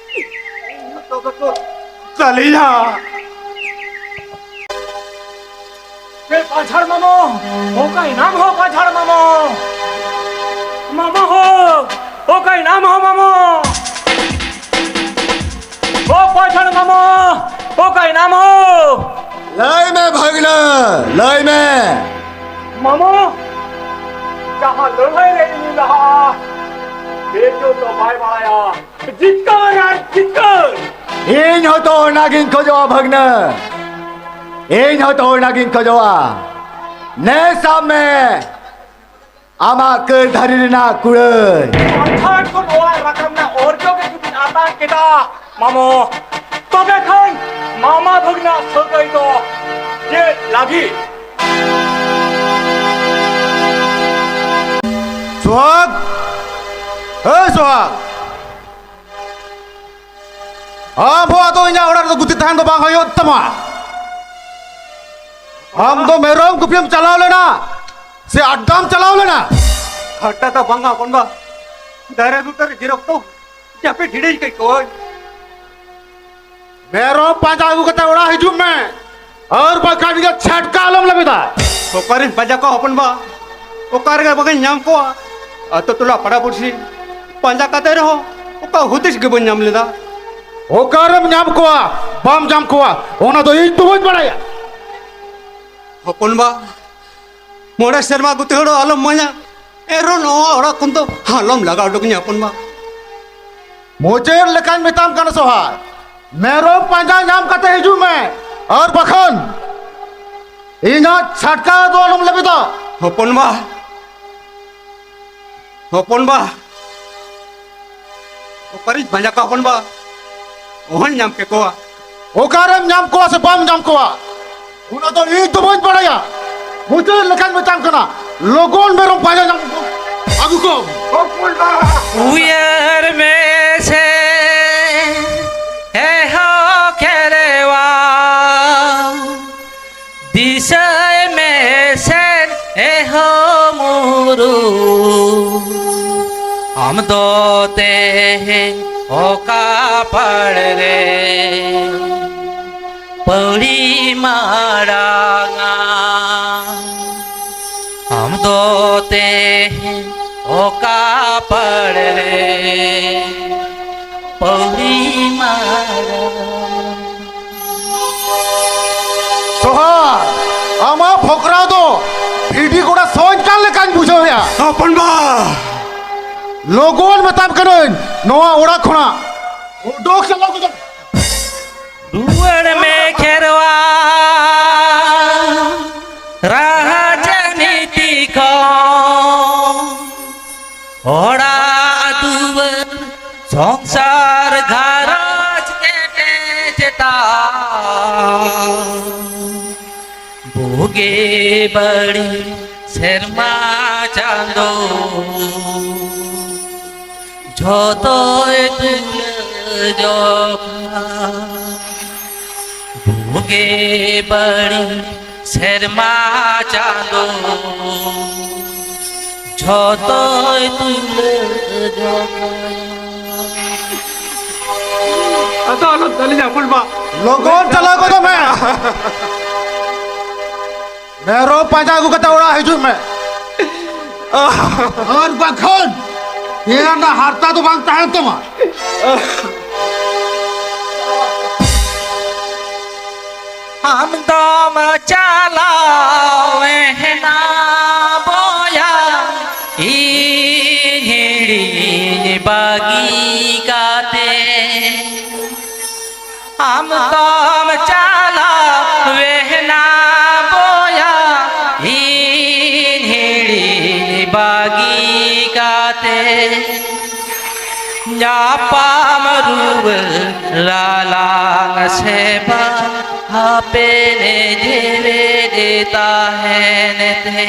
ᱤᱧ ᱦᱚᱸ ᱫᱚᱢᱮ ᱠᱚ ᱫᱟᱞᱤᱧᱟ᱾ ᱮ ᱯᱟᱡᱷᱟᱲ ᱢᱟᱢᱚ, ᱚᱠᱟᱭ ᱱᱟᱢ ᱦᱚ ᱯᱟᱡᱷᱟᱲ ᱢᱟᱢᱚ? ᱢᱟᱢᱚ ᱦᱚ, ᱚᱠᱟᱭ ᱱᱟᱢ ᱦᱚ ᱢᱟᱢᱚ? ᱚ ᱯᱟᱡᱷᱟᱲ ᱢᱟᱢᱚ, ᱚᱠᱟᱭ ᱱᱟᱢ ᱦᱚ? ᱞᱟᱹᱭ ᱢᱮ ᱵᱷᱟᱹᱜᱽᱱᱟᱹ, ᱞᱟᱹᱭ ᱢᱮ᱾ ᱢᱟᱢᱚ, ᱡᱟᱦᱟᱸ ᱞᱟᱹᱲᱦᱟᱹᱭ ᱨᱮ ᱤᱧ ᱞᱟᱦᱟᱜᱼᱟ, ᱵᱮᱡᱚ ᱫᱚ ᱵᱟᱭ ᱵᱟᱲᱟᱭᱟ᱾ ᱡᱤᱛᱠᱟᱹᱨ ᱟᱨ ᱡᱤᱛᱠᱟᱹᱨ᱾ ᱤᱧ ᱦᱚᱸᱛᱚ ᱚᱱᱟᱜᱤᱧ ᱠᱷᱚᱡᱚᱜᱼᱟ ᱵᱷᱟᱹᱜᱽᱱᱟᱹ, ᱤᱧ ᱦᱚᱸᱛᱚ ᱚᱱᱟᱜᱤᱧ ᱠᱷᱚᱡᱚᱜᱼᱟ᱾ ᱱᱮ ᱥᱟᱵ ᱢᱮ ᱟᱢᱟᱜ ᱠᱟᱹᱨ ᱫᱷᱟᱨᱮ ᱨᱮᱱᱟᱜ ᱠᱩᱲᱟᱹᱭ᱾ ᱯᱟᱛᱷᱟᱲ ᱠᱷᱚᱱ ᱚᱲᱟᱜ ᱨᱟᱠᱟᱵ ᱨᱮᱱᱟᱜ ᱚᱨᱡᱚ ᱜᱮ ᱡᱩᱫᱤᱧ ᱟᱛᱟᱝ ᱠᱮᱫᱟ ᱢᱟᱢᱚ, ᱛᱚᱵᱮ ᱠᱷᱟᱱ ᱢᱟᱢᱟ ᱵᱷᱟᱹᱜᱽᱱᱟᱹ ᱥᱟᱹᱜᱟᱹᱭ ᱫᱚ ᱪᱮᱫ ᱞᱟᱹᱜᱤᱫ? ᱥᱚᱦᱟᱜᱽ! ᱦᱮ ᱥᱚᱦᱟᱜᱽ! ᱟᱢ ᱦᱚᱸ ᱟᱫᱚ ᱤᱧᱟᱹᱜ ᱚᱲᱟᱜ ᱨᱮᱫᱚ ᱜᱩᱛᱤ ᱛᱟᱦᱮᱱ ᱫᱚ ᱵᱟᱝ ᱦᱩᱭᱩᱜ ᱛᱟᱢᱟ᱾ ᱟᱢ ᱫᱚ ᱢᱮᱨᱚᱢ ᱜᱩᱯᱤᱢ ᱪᱟᱞᱟᱣ ᱞᱮᱱᱟ ᱥᱮ ᱟᱰᱰᱟᱢ ᱪᱟᱞᱟᱣ ᱞᱮᱱᱟ? ᱟᱰᱰᱟ ᱫᱚ ᱵᱟᱝᱟ ᱦᱚᱯᱚᱱ ᱵᱟ, ᱫᱟᱨᱮ ᱵᱩᱴᱟᱹ ᱨᱮ ᱡᱤᱨᱟᱹᱣ ᱠᱚ ᱡᱟᱹᱯᱤᱫ ᱦᱤᱲᱤᱧ ᱠᱟᱹᱡ ᱠᱚ᱾ ᱢᱮᱨᱚᱢ ᱯᱟᱸᱡᱟ ᱟᱹᱜᱩ ᱠᱟᱛᱮ ᱚᱲᱟᱜ ᱦᱤᱡᱩᱜ ᱢᱮ, ᱟᱨ ᱵᱟᱠᱷᱟᱱ ᱤᱧᱟᱹᱜ ᱪᱷᱟᱴᱠᱟ ᱟᱞᱚᱢ ᱞᱟᱹᱵᱤᱫᱟ᱾ ᱚᱠᱟᱨᱮᱧ ᱯᱟᱸᱡᱟ ᱠᱚᱣᱟ ᱦᱚᱯᱚᱱ ᱵᱟ? ᱚᱠᱟ ᱨᱮᱜᱮ ᱵᱟᱝᱤᱧ ᱧᱟᱢ ᱠᱚᱣᱟ᱾ ᱟᱛᱳ ᱴᱚᱞᱟ ᱯᱟᱲᱟ ᱯᱩᱲᱥᱤ ᱯᱟᱸᱡᱟ ᱠᱟᱛᱮ ᱨᱮᱦᱚᱸ ᱚᱠᱟ ᱦᱩᱫᱤᱥ ᱜᱮ ᱵᱟᱹᱧ ᱧᱟᱢ ᱞᱮᱫᱟ᱾ ᱚᱠᱟᱨᱮᱢ ᱧᱟᱢ ᱠᱚᱣᱟ, ᱵᱟᱢ ᱧᱟᱢ ᱠᱚᱣᱟ, ᱚᱱᱟ ᱫᱚ ᱤᱧ ᱫᱚ ᱵᱟᱹᱧ ᱵᱟᱲᱟᱭᱟ᱾ ᱦᱚᱯᱚᱱ ᱵᱟ, ᱢᱚᱬᱮ ᱥᱮᱨᱢᱟ ᱜᱩᱛᱤ ᱦᱚᱲ ᱟᱞᱚᱢ ᱢᱟᱧᱟ, ᱮᱱᱨᱮᱦᱚᱸ ᱱᱚᱣᱟ ᱚᱲᱟᱜ ᱠᱷᱚᱱ ᱫᱚ ᱟᱞᱚᱢ ᱞᱟᱜᱟ ᱩᱰᱩᱠᱤᱧᱟ ᱦᱚᱯᱚᱱ ᱵᱟ᱾ ᱢᱩᱪᱟᱹᱫ ᱞᱮᱠᱟᱧ ᱢᱮᱛᱟᱢ ᱠᱟᱱᱟ ᱥᱚᱦᱟᱭ, ᱢᱮᱨᱚᱢ ᱯᱟᱸᱡᱟ ᱧᱟᱢ ᱠᱟᱛᱮ ᱦᱤᱡᱩᱜ ᱢᱮ, ᱟᱨ ᱵᱟᱠᱷᱟᱱ ᱤᱧᱟᱹᱜ ᱪᱷᱟᱴᱠᱟ ᱫᱚ ᱟᱞᱚᱢ ᱞᱟᱹᱵᱤᱫᱟ᱾ ᱦᱚᱯᱚᱱ ᱵᱟ, ᱦᱚᱯᱚᱱ ᱵᱟ, ᱚᱠᱟᱨᱤᱧ ᱯᱟᱸᱡᱟ ᱠᱚᱣᱟ ᱦᱚᱯᱚᱱ ᱵᱟ? ᱚᱦᱚᱧ ᱧᱟᱢ ᱠᱮᱠᱚᱣᱟ᱾ ᱚᱠᱟᱨᱮᱢ ᱧᱟᱢ ᱠᱚᱣᱟ ᱥᱮ ᱵᱟᱢ ᱧᱟᱢ ᱠᱚᱣᱟ? ᱚᱱᱟ ᱫᱚ ᱤᱧ ᱫᱚ ᱵᱟᱹᱧ ᱵᱟᱲᱟᱭᱟ᱾ ᱢᱩᱪᱟᱹᱫ ᱞᱮᱠᱟᱧ ᱢᱮᱛᱟᱢ ᱠᱟᱱᱟ, ᱞᱚᱜᱚᱱ ᱢᱮᱨᱚᱢ ᱯᱟᱸᱡᱟ ᱧᱟᱢ ᱠᱚᱢ, ᱟᱹᱜᱩ ᱠᱚᱢ᱾ ᱩᱭᱦᱟᱹᱨ ᱢᱮᱥᱮ, ᱮ ᱦᱚ ᱠᱷᱮᱨᱣᱟ, ᱫᱤᱥᱟᱹᱭ ᱢᱮᱥᱮ, ᱮ ᱦᱚ ᱢᱩᱨᱩ, ᱟᱢ ᱫᱚ ᱛᱮᱦᱮᱧ ᱚᱠᱟ ᱯᱟᱲ ᱨᱮ ᱯᱟᱹᱣᱲᱤ ᱢᱟᱲᱟᱝᱟ? ᱟᱢ ᱫᱚ ᱛᱮᱦᱮᱧ ᱚᱠᱟ ᱯᱟᱲ ᱨᱮ ᱯᱟᱹᱣᱲᱤ ᱢᱟᱲᱟᱝ? ᱥᱚᱦᱟᱨ, ᱟᱢᱟᱜ ᱯᱷᱚᱠᱨᱟᱣ ᱫᱚ ᱵᱷᱤᱰᱤ ᱜᱚᱲᱟ ᱥᱚᱧ ᱠᱟᱱ ᱞᱮᱠᱟᱧ ᱵᱩᱡᱷᱟᱹᱣᱮᱫᱼᱟ᱾ ᱦᱚᱯᱚᱱ ᱵᱟ! ᱞᱚᱜᱚᱱ ᱢᱮᱛᱟᱢ ᱠᱟᱹᱱᱟᱹᱧ, ᱱᱚᱣᱟ ᱚᱲᱟᱜ ᱠᱷᱚᱱᱟᱜ ᱩᱰᱩᱠ ᱪᱟᱞᱟᱣ ᱜᱚᱫᱚᱜ᱾ ᱨᱩᱣᱟᱹᱲ ᱢᱮ ᱠᱷᱮᱨᱣᱟ, ᱨᱟᱡᱽᱱᱤᱛᱤ ᱠᱷᱚᱱ᱾ ᱚᱲᱟᱜ ᱫᱩᱣᱟᱹᱨ ᱥᱚᱝᱥᱟᱨ ᱜᱷᱟᱨᱚᱸᱡᱽ ᱠᱮᱴᱮᱡ ᱛᱟᱢ᱾ ᱵᱩᱜᱤ ᱵᱟᱹᱲᱤᱡ ᱥᱮᱨᱢᱟ ᱪᱟᱸᱫᱚ ᱡᱷᱚᱛᱚᱭ ᱛᱩᱞᱟᱹ ᱡᱚᱠᱷᱟ᱾ ᱵᱩᱜᱤ ᱵᱟᱹᱲᱤᱡ ᱥᱮᱨᱢᱟ ᱪᱟᱸᱫᱚ ᱡᱷᱚᱛᱚᱭ ᱛᱩᱞᱟᱹ ᱡᱚᱠᱷᱟ᱾ ᱟᱫᱚ ᱟᱞᱚᱢ ᱫᱟᱞᱤᱧᱟ ᱦᱚᱯᱚᱱ ᱵᱟ᱾ ᱞᱚᱜᱚᱱ ᱪᱟᱞᱟᱣ ᱜᱚᱫᱚᱜ ᱢᱮ᱾ ᱢᱮᱨᱚᱢ ᱯᱟᱸᱡᱟ ᱟᱹᱜᱩ ᱠᱟᱛᱮ ᱚᱲᱟᱜ ᱦᱤᱡᱩᱜ ᱢᱮ᱾ ᱟᱨ ᱵᱟᱝᱠᱷᱟᱱ ᱱᱤᱭᱟᱹ ᱨᱮᱱᱟᱜ ᱦᱟᱨᱛᱟ ᱫᱚ ᱵᱟᱝ ᱛᱟᱦᱮᱱ ᱛᱟᱢᱟ᱾ ᱟᱢ ᱫᱚᱢ ᱪᱟᱞᱟᱣ ᱮᱱᱟ ᱵᱚᱭᱟ, ᱤᱧ ᱦᱤᱲᱤᱧ ᱵᱟᱹᱜᱤ ᱠᱟᱛᱮ᱾ ᱟᱢ ᱫᱚᱢ ᱪᱟᱞᱟᱣ ᱮᱱᱟ ᱵᱚᱭᱟ, ᱤᱧ ᱦᱤᱲᱤᱧ ᱵᱟᱹᱜᱤ ᱠᱟᱛᱮ᱾ ᱧᱟᱯᱟᱢ ᱨᱩᱣᱟᱹᱲ ᱟᱞᱟᱝ ᱥᱮ ᱵᱟᱝ? ᱦᱟᱯᱮᱱ ᱡᱤᱣᱤ ᱛᱟᱦᱮᱱ ᱛᱮ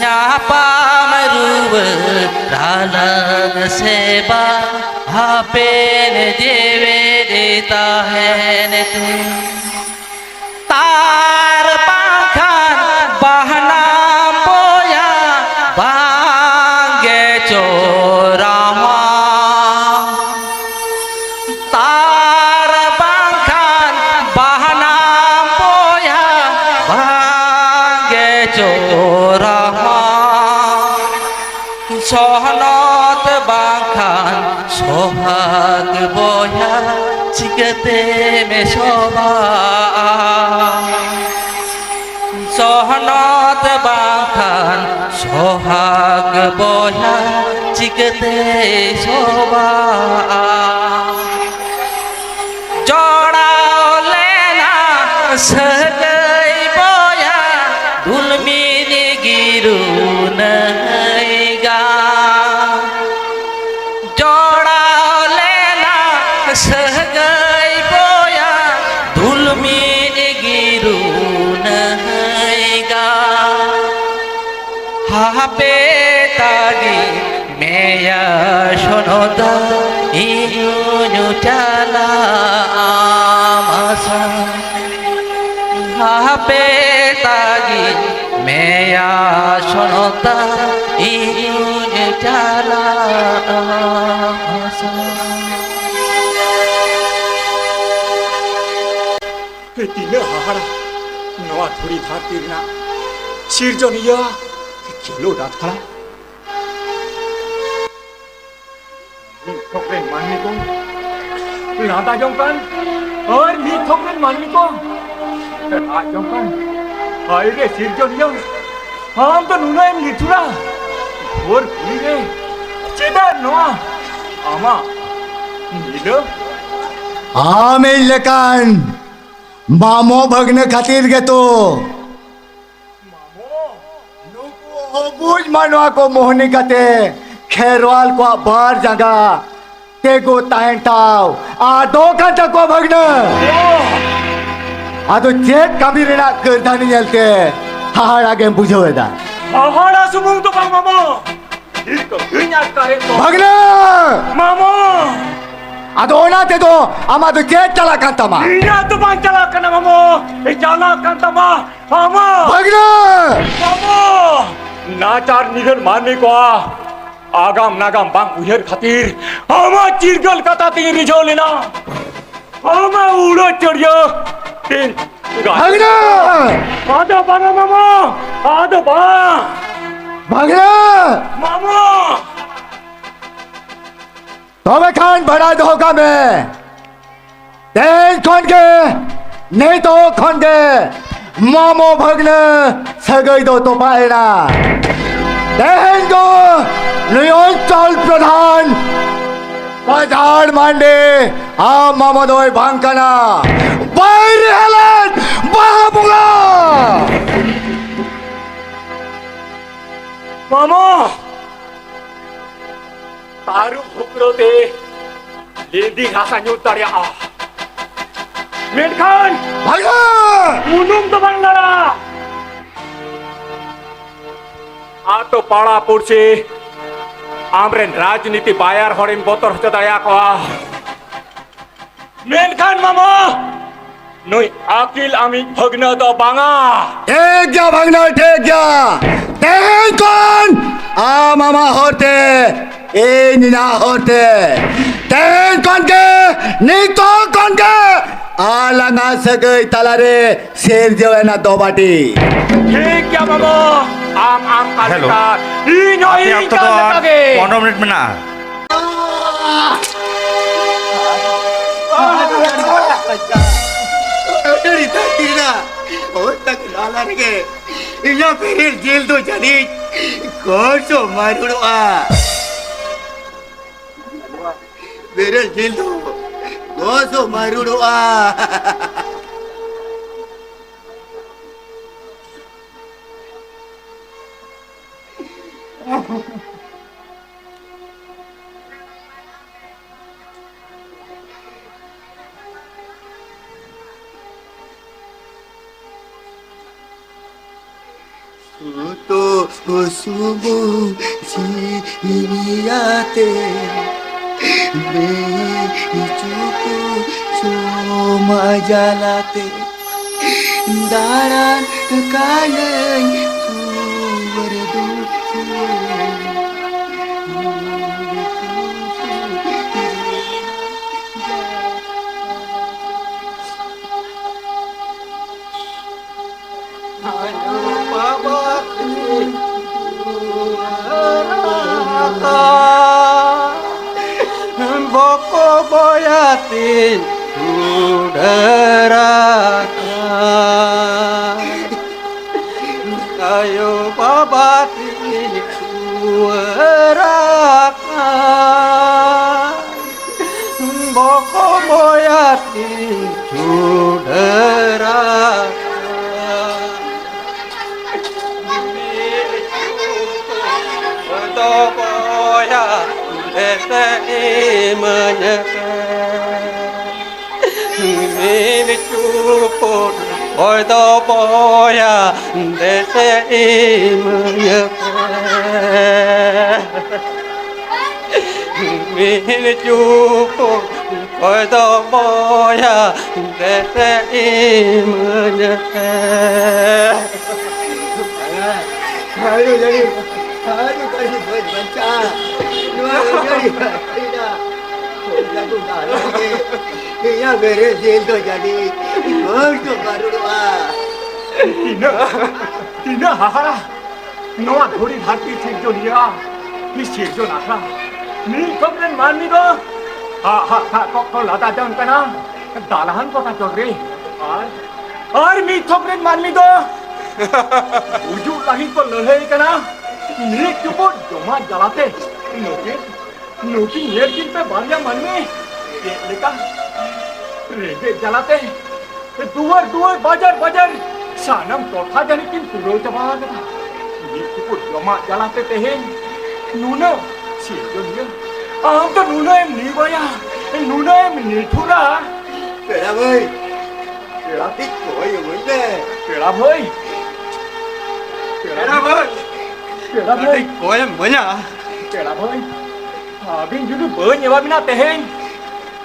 ᱧᱟᱯᱟᱢ ᱨᱩᱣᱟᱹᱲ ᱟᱞᱟᱝ ᱥᱮ ᱵᱟᱝ? ᱦᱟᱯᱮᱱ ᱡᱤᱣᱤ ᱛᱟᱦᱮᱱ ᱛᱮ ᱛᱟᱨ ᱵᱟᱝᱠᱷᱟᱱ ᱵᱟᱦᱱᱟᱢ ᱵᱚᱭᱟ ᱵᱟᱝ ᱜᱮ ᱪᱚᱨᱟᱢᱟ᱾ ᱛᱟᱨ ᱵᱟᱝᱠᱷᱟᱱ ᱵᱟᱦᱱᱟᱢ ᱵᱚᱭᱟ ᱵᱟᱝ ᱜᱮ ᱪᱚᱨᱟᱢᱟ᱾ ᱥᱚᱦᱱᱚᱛ ᱵᱟᱝᱠᱷᱟᱱ ᱥᱚᱦᱟᱜᱽ ᱵᱚᱭᱦᱟ ᱪᱤᱠᱟᱹᱛᱮᱢ ᱥᱚᱵᱷᱟᱜᱼᱟ? ᱥᱚᱦᱱᱚᱛ ᱵᱟᱝᱠᱷᱟᱱ ᱥᱚᱦᱟᱜᱽ ᱵᱚᱭᱦᱟ ᱪᱤᱠᱟᱹᱛᱮᱭ ᱥᱚᱵᱷᱟᱜᱼᱟ? ᱡᱚᱲᱟᱣ ᱞᱮᱱᱟ ᱥᱟᱹᱜᱟᱹᱭ ᱵᱚᱭᱟ ᱫᱩᱞᱢᱤᱱ ᱜᱤᱨᱩ ᱱᱟᱹᱭᱜᱟ᱾ ᱡᱚᱲᱟᱣ ᱞᱮᱱᱟ ᱥᱟᱹᱜᱟᱹᱭ ᱵᱚᱭᱟ ᱫᱩᱞᱢᱤᱱ ᱜᱤᱨᱩ ᱱᱟᱹᱭᱜᱟ᱾ ᱦᱟᱯᱮ ᱛᱟᱜᱤ ᱢᱮᱭᱟ ᱥᱚᱱᱚᱛᱟ ᱤᱧ ᱦᱚᱸᱧ ᱪᱟᱞᱟᱜᱼᱟ ᱢᱟᱥᱟ᱾ ᱦᱟᱯᱮ ᱛᱟᱜᱤ ᱢᱮᱭᱟ ᱥᱚᱱᱚᱛᱟ ᱤᱧ ᱦᱚᱸᱧ ᱪᱟᱞᱟᱜᱼᱟ ᱢᱟᱥᱟ᱾ ᱛᱤᱱᱟᱹᱜ ᱦᱟᱦᱟᱲᱟ ᱱᱚᱣᱟ ᱫᱷᱩᱲᱤ ᱫᱷᱟᱹᱨᱛᱤ ᱨᱮᱱᱟᱜ ᱥᱤᱨᱡᱚᱱᱤᱭᱟᱹ ᱠᱷᱮᱞᱳᱰ ᱟᱠᱷᱲᱟ᱾ ᱢᱤᱫ ᱛᱷᱚᱠ ᱨᱮᱱ ᱢᱟᱹᱱᱢᱤ ᱠᱚ ᱞᱟᱸᱫᱟ ᱡᱚᱝ ᱠᱟᱱ, ᱟᱨ ᱢᱤᱫ ᱛᱷᱚᱠ ᱨᱮᱱ ᱢᱟᱹᱱᱢᱤ ᱠᱚ ᱨᱟᱜ ᱡᱚᱝ ᱠᱟᱱ᱾ ᱦᱟᱭ ᱨᱮ ᱥᱤᱨᱡᱚᱱᱤᱭᱟᱹ, ᱟᱢ ᱫᱚ ᱱᱩᱱᱟᱹᱜ ᱮᱢ ᱞᱤᱴᱷᱩᱨᱟ? ᱵᱷᱳᱨ ᱠᱩᱲᱤ ᱨᱮ ᱪᱮᱫᱟᱜ ᱱᱚᱣᱟ ᱟᱢᱟᱜ ᱧᱤᱫᱟᱹ? ᱟᱢ ᱤᱧ ᱞᱮᱠᱟᱱ ᱢᱟᱢᱚ ᱵᱷᱟᱹᱜᱽᱱᱟᱹ ᱠᱷᱟᱹᱛᱤᱨ ᱜᱮᱛᱚ ᱱᱩᱠᱩ ᱚᱵᱩᱡ ᱢᱟᱱᱣᱟ ᱠᱚ ᱢᱳᱦᱱᱤ ᱠᱟᱛᱮ ᱠᱷᱮᱨᱣᱟᱞ ᱠᱚᱣᱟᱜ ᱵᱟᱨ ᱡᱟᱸᱜᱟ ᱛᱮᱜᱳ ᱛᱟᱦᱮᱱ ᱴᱷᱟᱶ ᱟᱫᱚ ᱠᱟᱱ ᱛᱟᱠᱚᱣᱟ ᱵᱷᱟᱹᱜᱽᱱᱟᱹ᱾ ᱟᱫᱚ ᱪᱮᱫ ᱠᱟᱹᱢᱤ ᱨᱮᱱᱟᱜ ᱠᱟᱹᱨᱫᱷᱟᱹᱱᱤ ᱧᱮᱞᱛᱮ ᱦᱟᱦᱟᱲᱟ ᱜᱮᱢ ᱵᱩᱡᱷᱟᱹᱣ ᱮᱫᱟ? ᱦᱟᱦᱟᱲᱟ ᱥᱩᱢᱩᱝ ᱫᱚ ᱵᱟᱝ ᱢᱟᱢᱚ, ᱤᱧ ᱫᱚ ᱵᱟᱹᱧ ᱟᱴᱠᱟᱨᱮᱫ ᱫᱚ᱾ ᱵᱷᱟᱹᱜᱽᱱᱟᱹ! ᱢᱟᱢᱚ! ᱟᱫᱚ ᱚᱱᱟ ᱛᱮᱫᱚ ᱟᱢᱟᱜ ᱫᱚ ᱪᱮᱫ ᱪᱟᱞᱟᱜ ᱠᱟᱱ ᱛᱟᱢᱟ? ᱤᱧᱟᱹᱜ ᱫᱚ ᱵᱟᱝ ᱪᱟᱞᱟᱜ ᱠᱟᱱᱟ ᱢᱟᱢᱚ, ᱪᱟᱞᱟᱜ ᱠᱟᱱ ᱛᱟᱢᱟ ᱟᱢᱟᱜ᱾ ᱵᱷᱟᱹᱜᱽᱱᱟᱹ! ᱢᱟᱢᱚ! ᱱᱟᱪᱟᱨ ᱱᱤᱨᱟᱹᱞ ᱢᱟᱹᱱᱢᱤ ᱠᱚᱣᱟᱜ ᱟᱜᱟᱢ ᱱᱟᱜᱟᱢ ᱵᱟᱝ ᱩᱭᱦᱟᱹᱨ ᱠᱷᱟᱹᱛᱤᱨ ᱟᱢᱟᱜ ᱪᱤᱨᱜᱟᱹᱞ ᱠᱟᱛᱷᱟ ᱛᱤᱧ ᱨᱤᱡᱷᱟᱹᱣ ᱞᱮᱱᱟ᱾ ᱟᱢᱟᱜ ᱩᱲᱟᱹ ᱪᱟᱹᱲᱭᱟᱹ ᱛᱤᱧ ᱵᱷᱟᱹᱜᱽᱱᱟᱹ! ᱟᱫᱚ ᱵᱟᱝᱟ ᱢᱟᱢᱟ, ᱟᱫᱚ ᱵᱟᱝ᱾ ᱵᱷᱟᱹᱜᱽᱱᱟᱹ! ᱢᱟᱢᱟ! ᱛᱚᱵᱮ ᱠᱷᱟᱱ ᱵᱟᱲᱟᱭ ᱫᱚᱦᱚ ᱠᱟᱜ ᱢᱮ, ᱛᱮᱦᱮᱧ ᱠᱷᱚᱱ ᱜᱮ, ᱱᱤᱛᱚᱜ ᱠᱷᱚᱱ ᱜᱮ ᱢᱟᱢᱚ ᱵᱷᱟᱹᱜᱽᱱᱟᱹ ᱥᱟᱹᱜᱟᱹᱭ ᱫᱚ ᱛᱚᱯᱟᱜ ᱮᱱᱟ᱾ ᱛᱮᱦᱮᱧ ᱫᱚ ᱱᱩᱭ ᱚᱧᱪᱚᱞ ᱯᱨᱚᱫᱷᱟᱱ ᱯᱨᱚᱫᱷᱟᱱ ᱢᱟᱱᱰᱤ ᱟᱢ ᱢᱟᱢᱚ ᱫᱚᱭ ᱵᱟᱝ ᱠᱟᱱᱟ᱾ ᱵᱟᱭᱨᱤ ᱦᱟᱞᱚᱛ ᱵᱟᱦᱟ ᱵᱚᱸᱜᱟ! ᱢᱟᱢᱚ! ᱛᱟᱹᱨᱩᱵ ᱦᱩᱠᱨᱟᱹ ᱛᱮ ᱞᱤᱸᱫᱤ ᱜᱷᱟᱥ ᱧᱩᱨ ᱫᱟᱲᱮᱭᱟᱜᱼᱟ, ᱢᱮᱱᱠᱷᱟᱱ ᱵᱷᱟᱜᱟ! ᱩᱱᱩᱢ ᱫᱚ ᱵᱟᱝ ᱞᱟᱲᱟ᱾ ᱟᱛᱳ ᱯᱟᱲᱟ ᱯᱩᱲᱥᱤ ᱟᱢᱨᱮᱱ ᱨᱟᱡᱽᱱᱤᱛᱤ ᱵᱟᱭᱟᱨ ᱦᱚᱲᱮᱢ ᱵᱚᱛᱚᱨ ᱦᱚᱪᱚ ᱫᱟᱲᱮᱭᱟᱠᱚᱣᱟ᱾ ᱢᱮᱱᱠᱷᱟᱱ ᱢᱟᱢᱟ, ᱱᱩᱭ ᱟᱹᱠᱤᱞ ᱟᱢᱤᱡ ᱵᱷᱟᱹᱜᱽᱱᱟᱹ ᱫᱚ ᱵᱟᱝᱟ᱾ ᱴᱷᱤᱠ ᱜᱮᱭᱟ ᱵᱷᱟᱹᱜᱽᱱᱟᱹ, ᱴᱷᱤᱠ ᱜᱮᱭᱟ᱾ ᱛᱮᱦᱮᱧ ᱠᱷᱚᱱ ᱟᱢ ᱟᱢᱟᱜ ᱦᱚᱨ ᱛᱮ, ᱤᱧ ᱤᱧᱟᱹᱜ ᱦᱚᱨ ᱛᱮ᱾ ᱛᱮᱦᱮᱧ ᱠᱷᱚᱱ ᱜᱮ, ᱱᱤᱛᱚᱜ ᱠᱷᱚᱱ ᱜᱮ ᱟᱞᱟᱝᱟᱜ ᱥᱟᱹᱜᱟᱹᱭ ᱛᱟᱞᱟᱨᱮ ᱥᱤᱨᱡᱟᱹᱣ ᱮᱱᱟ ᱫᱚᱵᱟᱴᱤ᱾ ᱴᱷᱤᱠ ᱜᱮᱭᱟ ᱢᱟᱢᱟ, ᱟᱢ ᱟᱢ ᱠᱟ ᱦᱮᱞᱳ᱾ ᱞᱮᱠᱟ, ᱤᱧ ᱦᱚᱸ ᱟᱯᱮ ᱤᱧ ᱚᱠᱛᱚ ᱠᱟ ᱫᱚ ᱟᱨ ᱞᱮᱠᱟ ᱜᱮ᱾ ᱯᱚᱱᱨᱚ ᱢᱤᱱᱤᱴ ᱢᱮᱱᱟᱜᱼᱟ᱾ ᱟᱹᱰᱤ ᱛᱟᱹᱠᱤᱱᱟ᱾ ᱚᱛ ᱛᱟᱹᱠᱤᱱ ᱛᱟᱞᱟ ᱨᱮᱜᱮ ᱤᱧᱟᱹᱜ ᱵᱮᱨᱮᱞ ᱡᱤᱞ ᱫᱚ ᱡᱟᱹᱱᱤᱡ ᱜᱚᱥᱚ ᱢᱟᱹᱨᱩᱲᱚᱜᱼᱟ᱾ ᱵᱮᱨᱮᱞ ᱡᱤᱞ ᱫᱚ ᱜᱚᱥᱚ ᱢᱟᱹᱨᱩᱲᱚᱜᱼᱟ᱾ ᱥᱩᱢᱩᱝ ᱡᱤᱣᱤᱭᱟᱛᱮ ᱵᱮᱪᱩᱠᱩ ᱪᱩᱢᱟ ᱡᱟᱞᱟᱛᱮ ᱫᱟᱬᱟᱱ ᱠᱟᱱᱟᱹᱧ ᱫᱩᱣᱟᱹᱨ ᱫᱩᱣᱟᱹᱨ᱾ ᱟᱭᱳ ᱵᱟᱵᱟ ᱛᱤᱧ ᱫᱩᱞᱟᱹᱲ ᱟᱠᱟᱫ, ᱵᱚᱠᱚ ᱵᱚᱭᱟ ᱛᱤᱧ ᱪᱩᱰᱟᱹᱨ ᱟᱠᱟᱫ, ᱟᱭᱳ ᱵᱟᱵᱟ ᱛᱤᱧ ᱫᱩᱞᱟᱹᱲ ᱟᱠᱟᱫ, ᱵᱚᱠᱚ ᱵᱚᱭᱟ ᱛᱤᱧ ᱪᱩᱰᱟᱹᱨᱟ᱾ ᱫᱚ ᱵᱚᱭᱟ ᱫᱮᱥᱮ ᱤᱢᱟᱹᱧ ᱯᱮ᱾ ᱢᱤᱫ ᱪᱩᱯᱩᱫ ᱚᱠᱚᱭ ᱫᱚ ᱵᱚᱭᱟ ᱫᱮᱥᱮ ᱤᱢᱟᱹᱧ ᱯᱮ᱾ ᱢᱤᱫ ᱪᱩᱯᱩᱫ ᱚᱠᱚᱭ ᱫᱚ ᱵᱚᱭᱟ ᱫᱮᱥᱮ ᱤᱢᱟᱹᱧ ᱯᱮ᱾ ᱟᱹᱰᱤ ᱟᱹᱰᱤ ᱟᱹᱰᱤ ᱟᱹᱰᱤ ᱵᱟᱹᱧ ᱵᱟᱧᱪᱟᱜᱼᱟ᱾ ᱱᱚᱣᱟ ᱟᱹᱰᱤ ᱟᱹᱰᱤ ᱟᱹᱰᱤ ᱤᱧᱟᱹᱜ ᱵᱮᱨᱮ ᱡᱤᱞ ᱫᱚ ᱡᱟᱹᱱᱤᱡ ᱵᱟᱹᱧ ᱡᱚᱢ ᱯᱟᱹᱨᱩᱲᱚᱜᱼᱟ᱾ ᱛᱤᱱᱟᱹᱜ, ᱛᱤᱱᱟᱹᱜ ᱦᱟᱦᱟᱲᱟ! ᱱᱚᱣᱟ ᱫᱷᱩᱲᱤ ᱫᱷᱟᱹᱨᱛᱤ ᱥᱤᱨᱡᱚᱱᱤᱭᱟᱹ, ᱢᱤᱫ ᱥᱤᱨᱡᱚᱱ ᱟᱥᱟ, ᱢᱤᱫ ᱛᱷᱚᱠ ᱨᱮᱱ ᱢᱟᱹᱱᱢᱤ ᱫᱚ ᱦᱟᱜ ᱦᱟᱜ ᱥᱟᱜ ᱠᱚᱜ ᱠᱚ ᱞᱟᱫᱟ ᱡᱚᱝ ᱠᱟᱱᱟ ᱫᱟᱞᱟᱱ ᱜᱚᱴᱟ ᱪᱚᱴ ᱨᱮ᱾ ᱟᱨ, ᱟᱨ ᱢᱤᱫ ᱛᱷᱚᱠ ᱨᱮᱱ ᱢᱟᱹᱱᱢᱤ ᱫᱚ ᱜᱩᱡᱩᱜ ᱞᱟᱹᱜᱤᱫ ᱠᱚ ᱞᱟᱹᱲᱦᱟᱹᱭ ᱠᱟᱱᱟ ᱢᱤᱫ ᱪᱩᱯᱩᱫ ᱡᱚᱢᱟᱜ ᱡᱟᱞᱟᱛᱮ᱾ ᱱᱩᱠᱤᱱ ᱱᱩᱠᱤᱱ ᱧᱮᱞ ᱠᱤᱱ ᱯᱮ ᱵᱟᱨᱭᱟ ᱢᱟᱹᱱᱢᱤ, ᱪᱮᱫ ᱞᱮᱠᱟ ᱨᱮᱸᱜᱮᱡ ᱡᱟᱞᱟᱛᱮ ᱫᱩᱣᱟᱹᱨ ᱫᱩᱣᱟᱹᱨ, ᱵᱟᱡᱟᱨ ᱵᱟᱡᱟᱨ, ᱥᱟᱱᱟᱢ ᱴᱚᱴᱷᱟ ᱡᱟᱹᱱᱤᱡ ᱠᱤᱱ ᱯᱩᱨᱟᱹᱣ ᱪᱟᱵᱟ ᱟᱠᱟᱫᱟ᱾ ᱢᱤᱫ ᱪᱩᱯᱩᱫ ᱡᱚᱢᱟᱜ ᱡᱟᱞᱟᱛᱮ ᱛᱮᱦᱮᱧ ᱱᱩᱱᱟᱹᱜ ᱥᱤᱨᱡᱚᱱᱤᱭᱟᱹ, ᱟᱢ ᱫᱚ ᱱᱩᱱᱟᱹᱜ ᱮᱢ ᱱᱤᱨᱫᱟᱭᱟ, ᱱᱩᱱᱟᱹᱜ ᱮᱢ ᱱᱤᱴᱷᱩᱨᱟ᱾ ᱯᱮᱲᱟ ᱵᱷᱟᱹᱭ, ᱯᱮᱲᱟ ᱴᱷᱤᱠ ᱠᱚᱭ ᱤᱢᱟᱹᱧ ᱢᱮ᱾ ᱯᱮᱲᱟ ᱵᱷᱟᱹᱭ, ᱯᱮᱲᱟ ᱵᱷᱟᱹᱭ᱾ ᱯᱮᱲᱟ ᱵᱷᱟᱹᱭ᱾ ᱠᱟᱹᱴᱤᱡ ᱠᱚᱭᱮᱢ ᱤᱢᱟᱹᱧᱟ? ᱯᱮᱲᱟ ᱵᱷᱟᱹᱭ, ᱟᱹᱵᱤᱱ ᱡᱩᱫᱤ ᱵᱟᱹᱧ ᱮᱢᱟ ᱵᱤᱱᱟ ᱛᱮᱦᱮᱧ,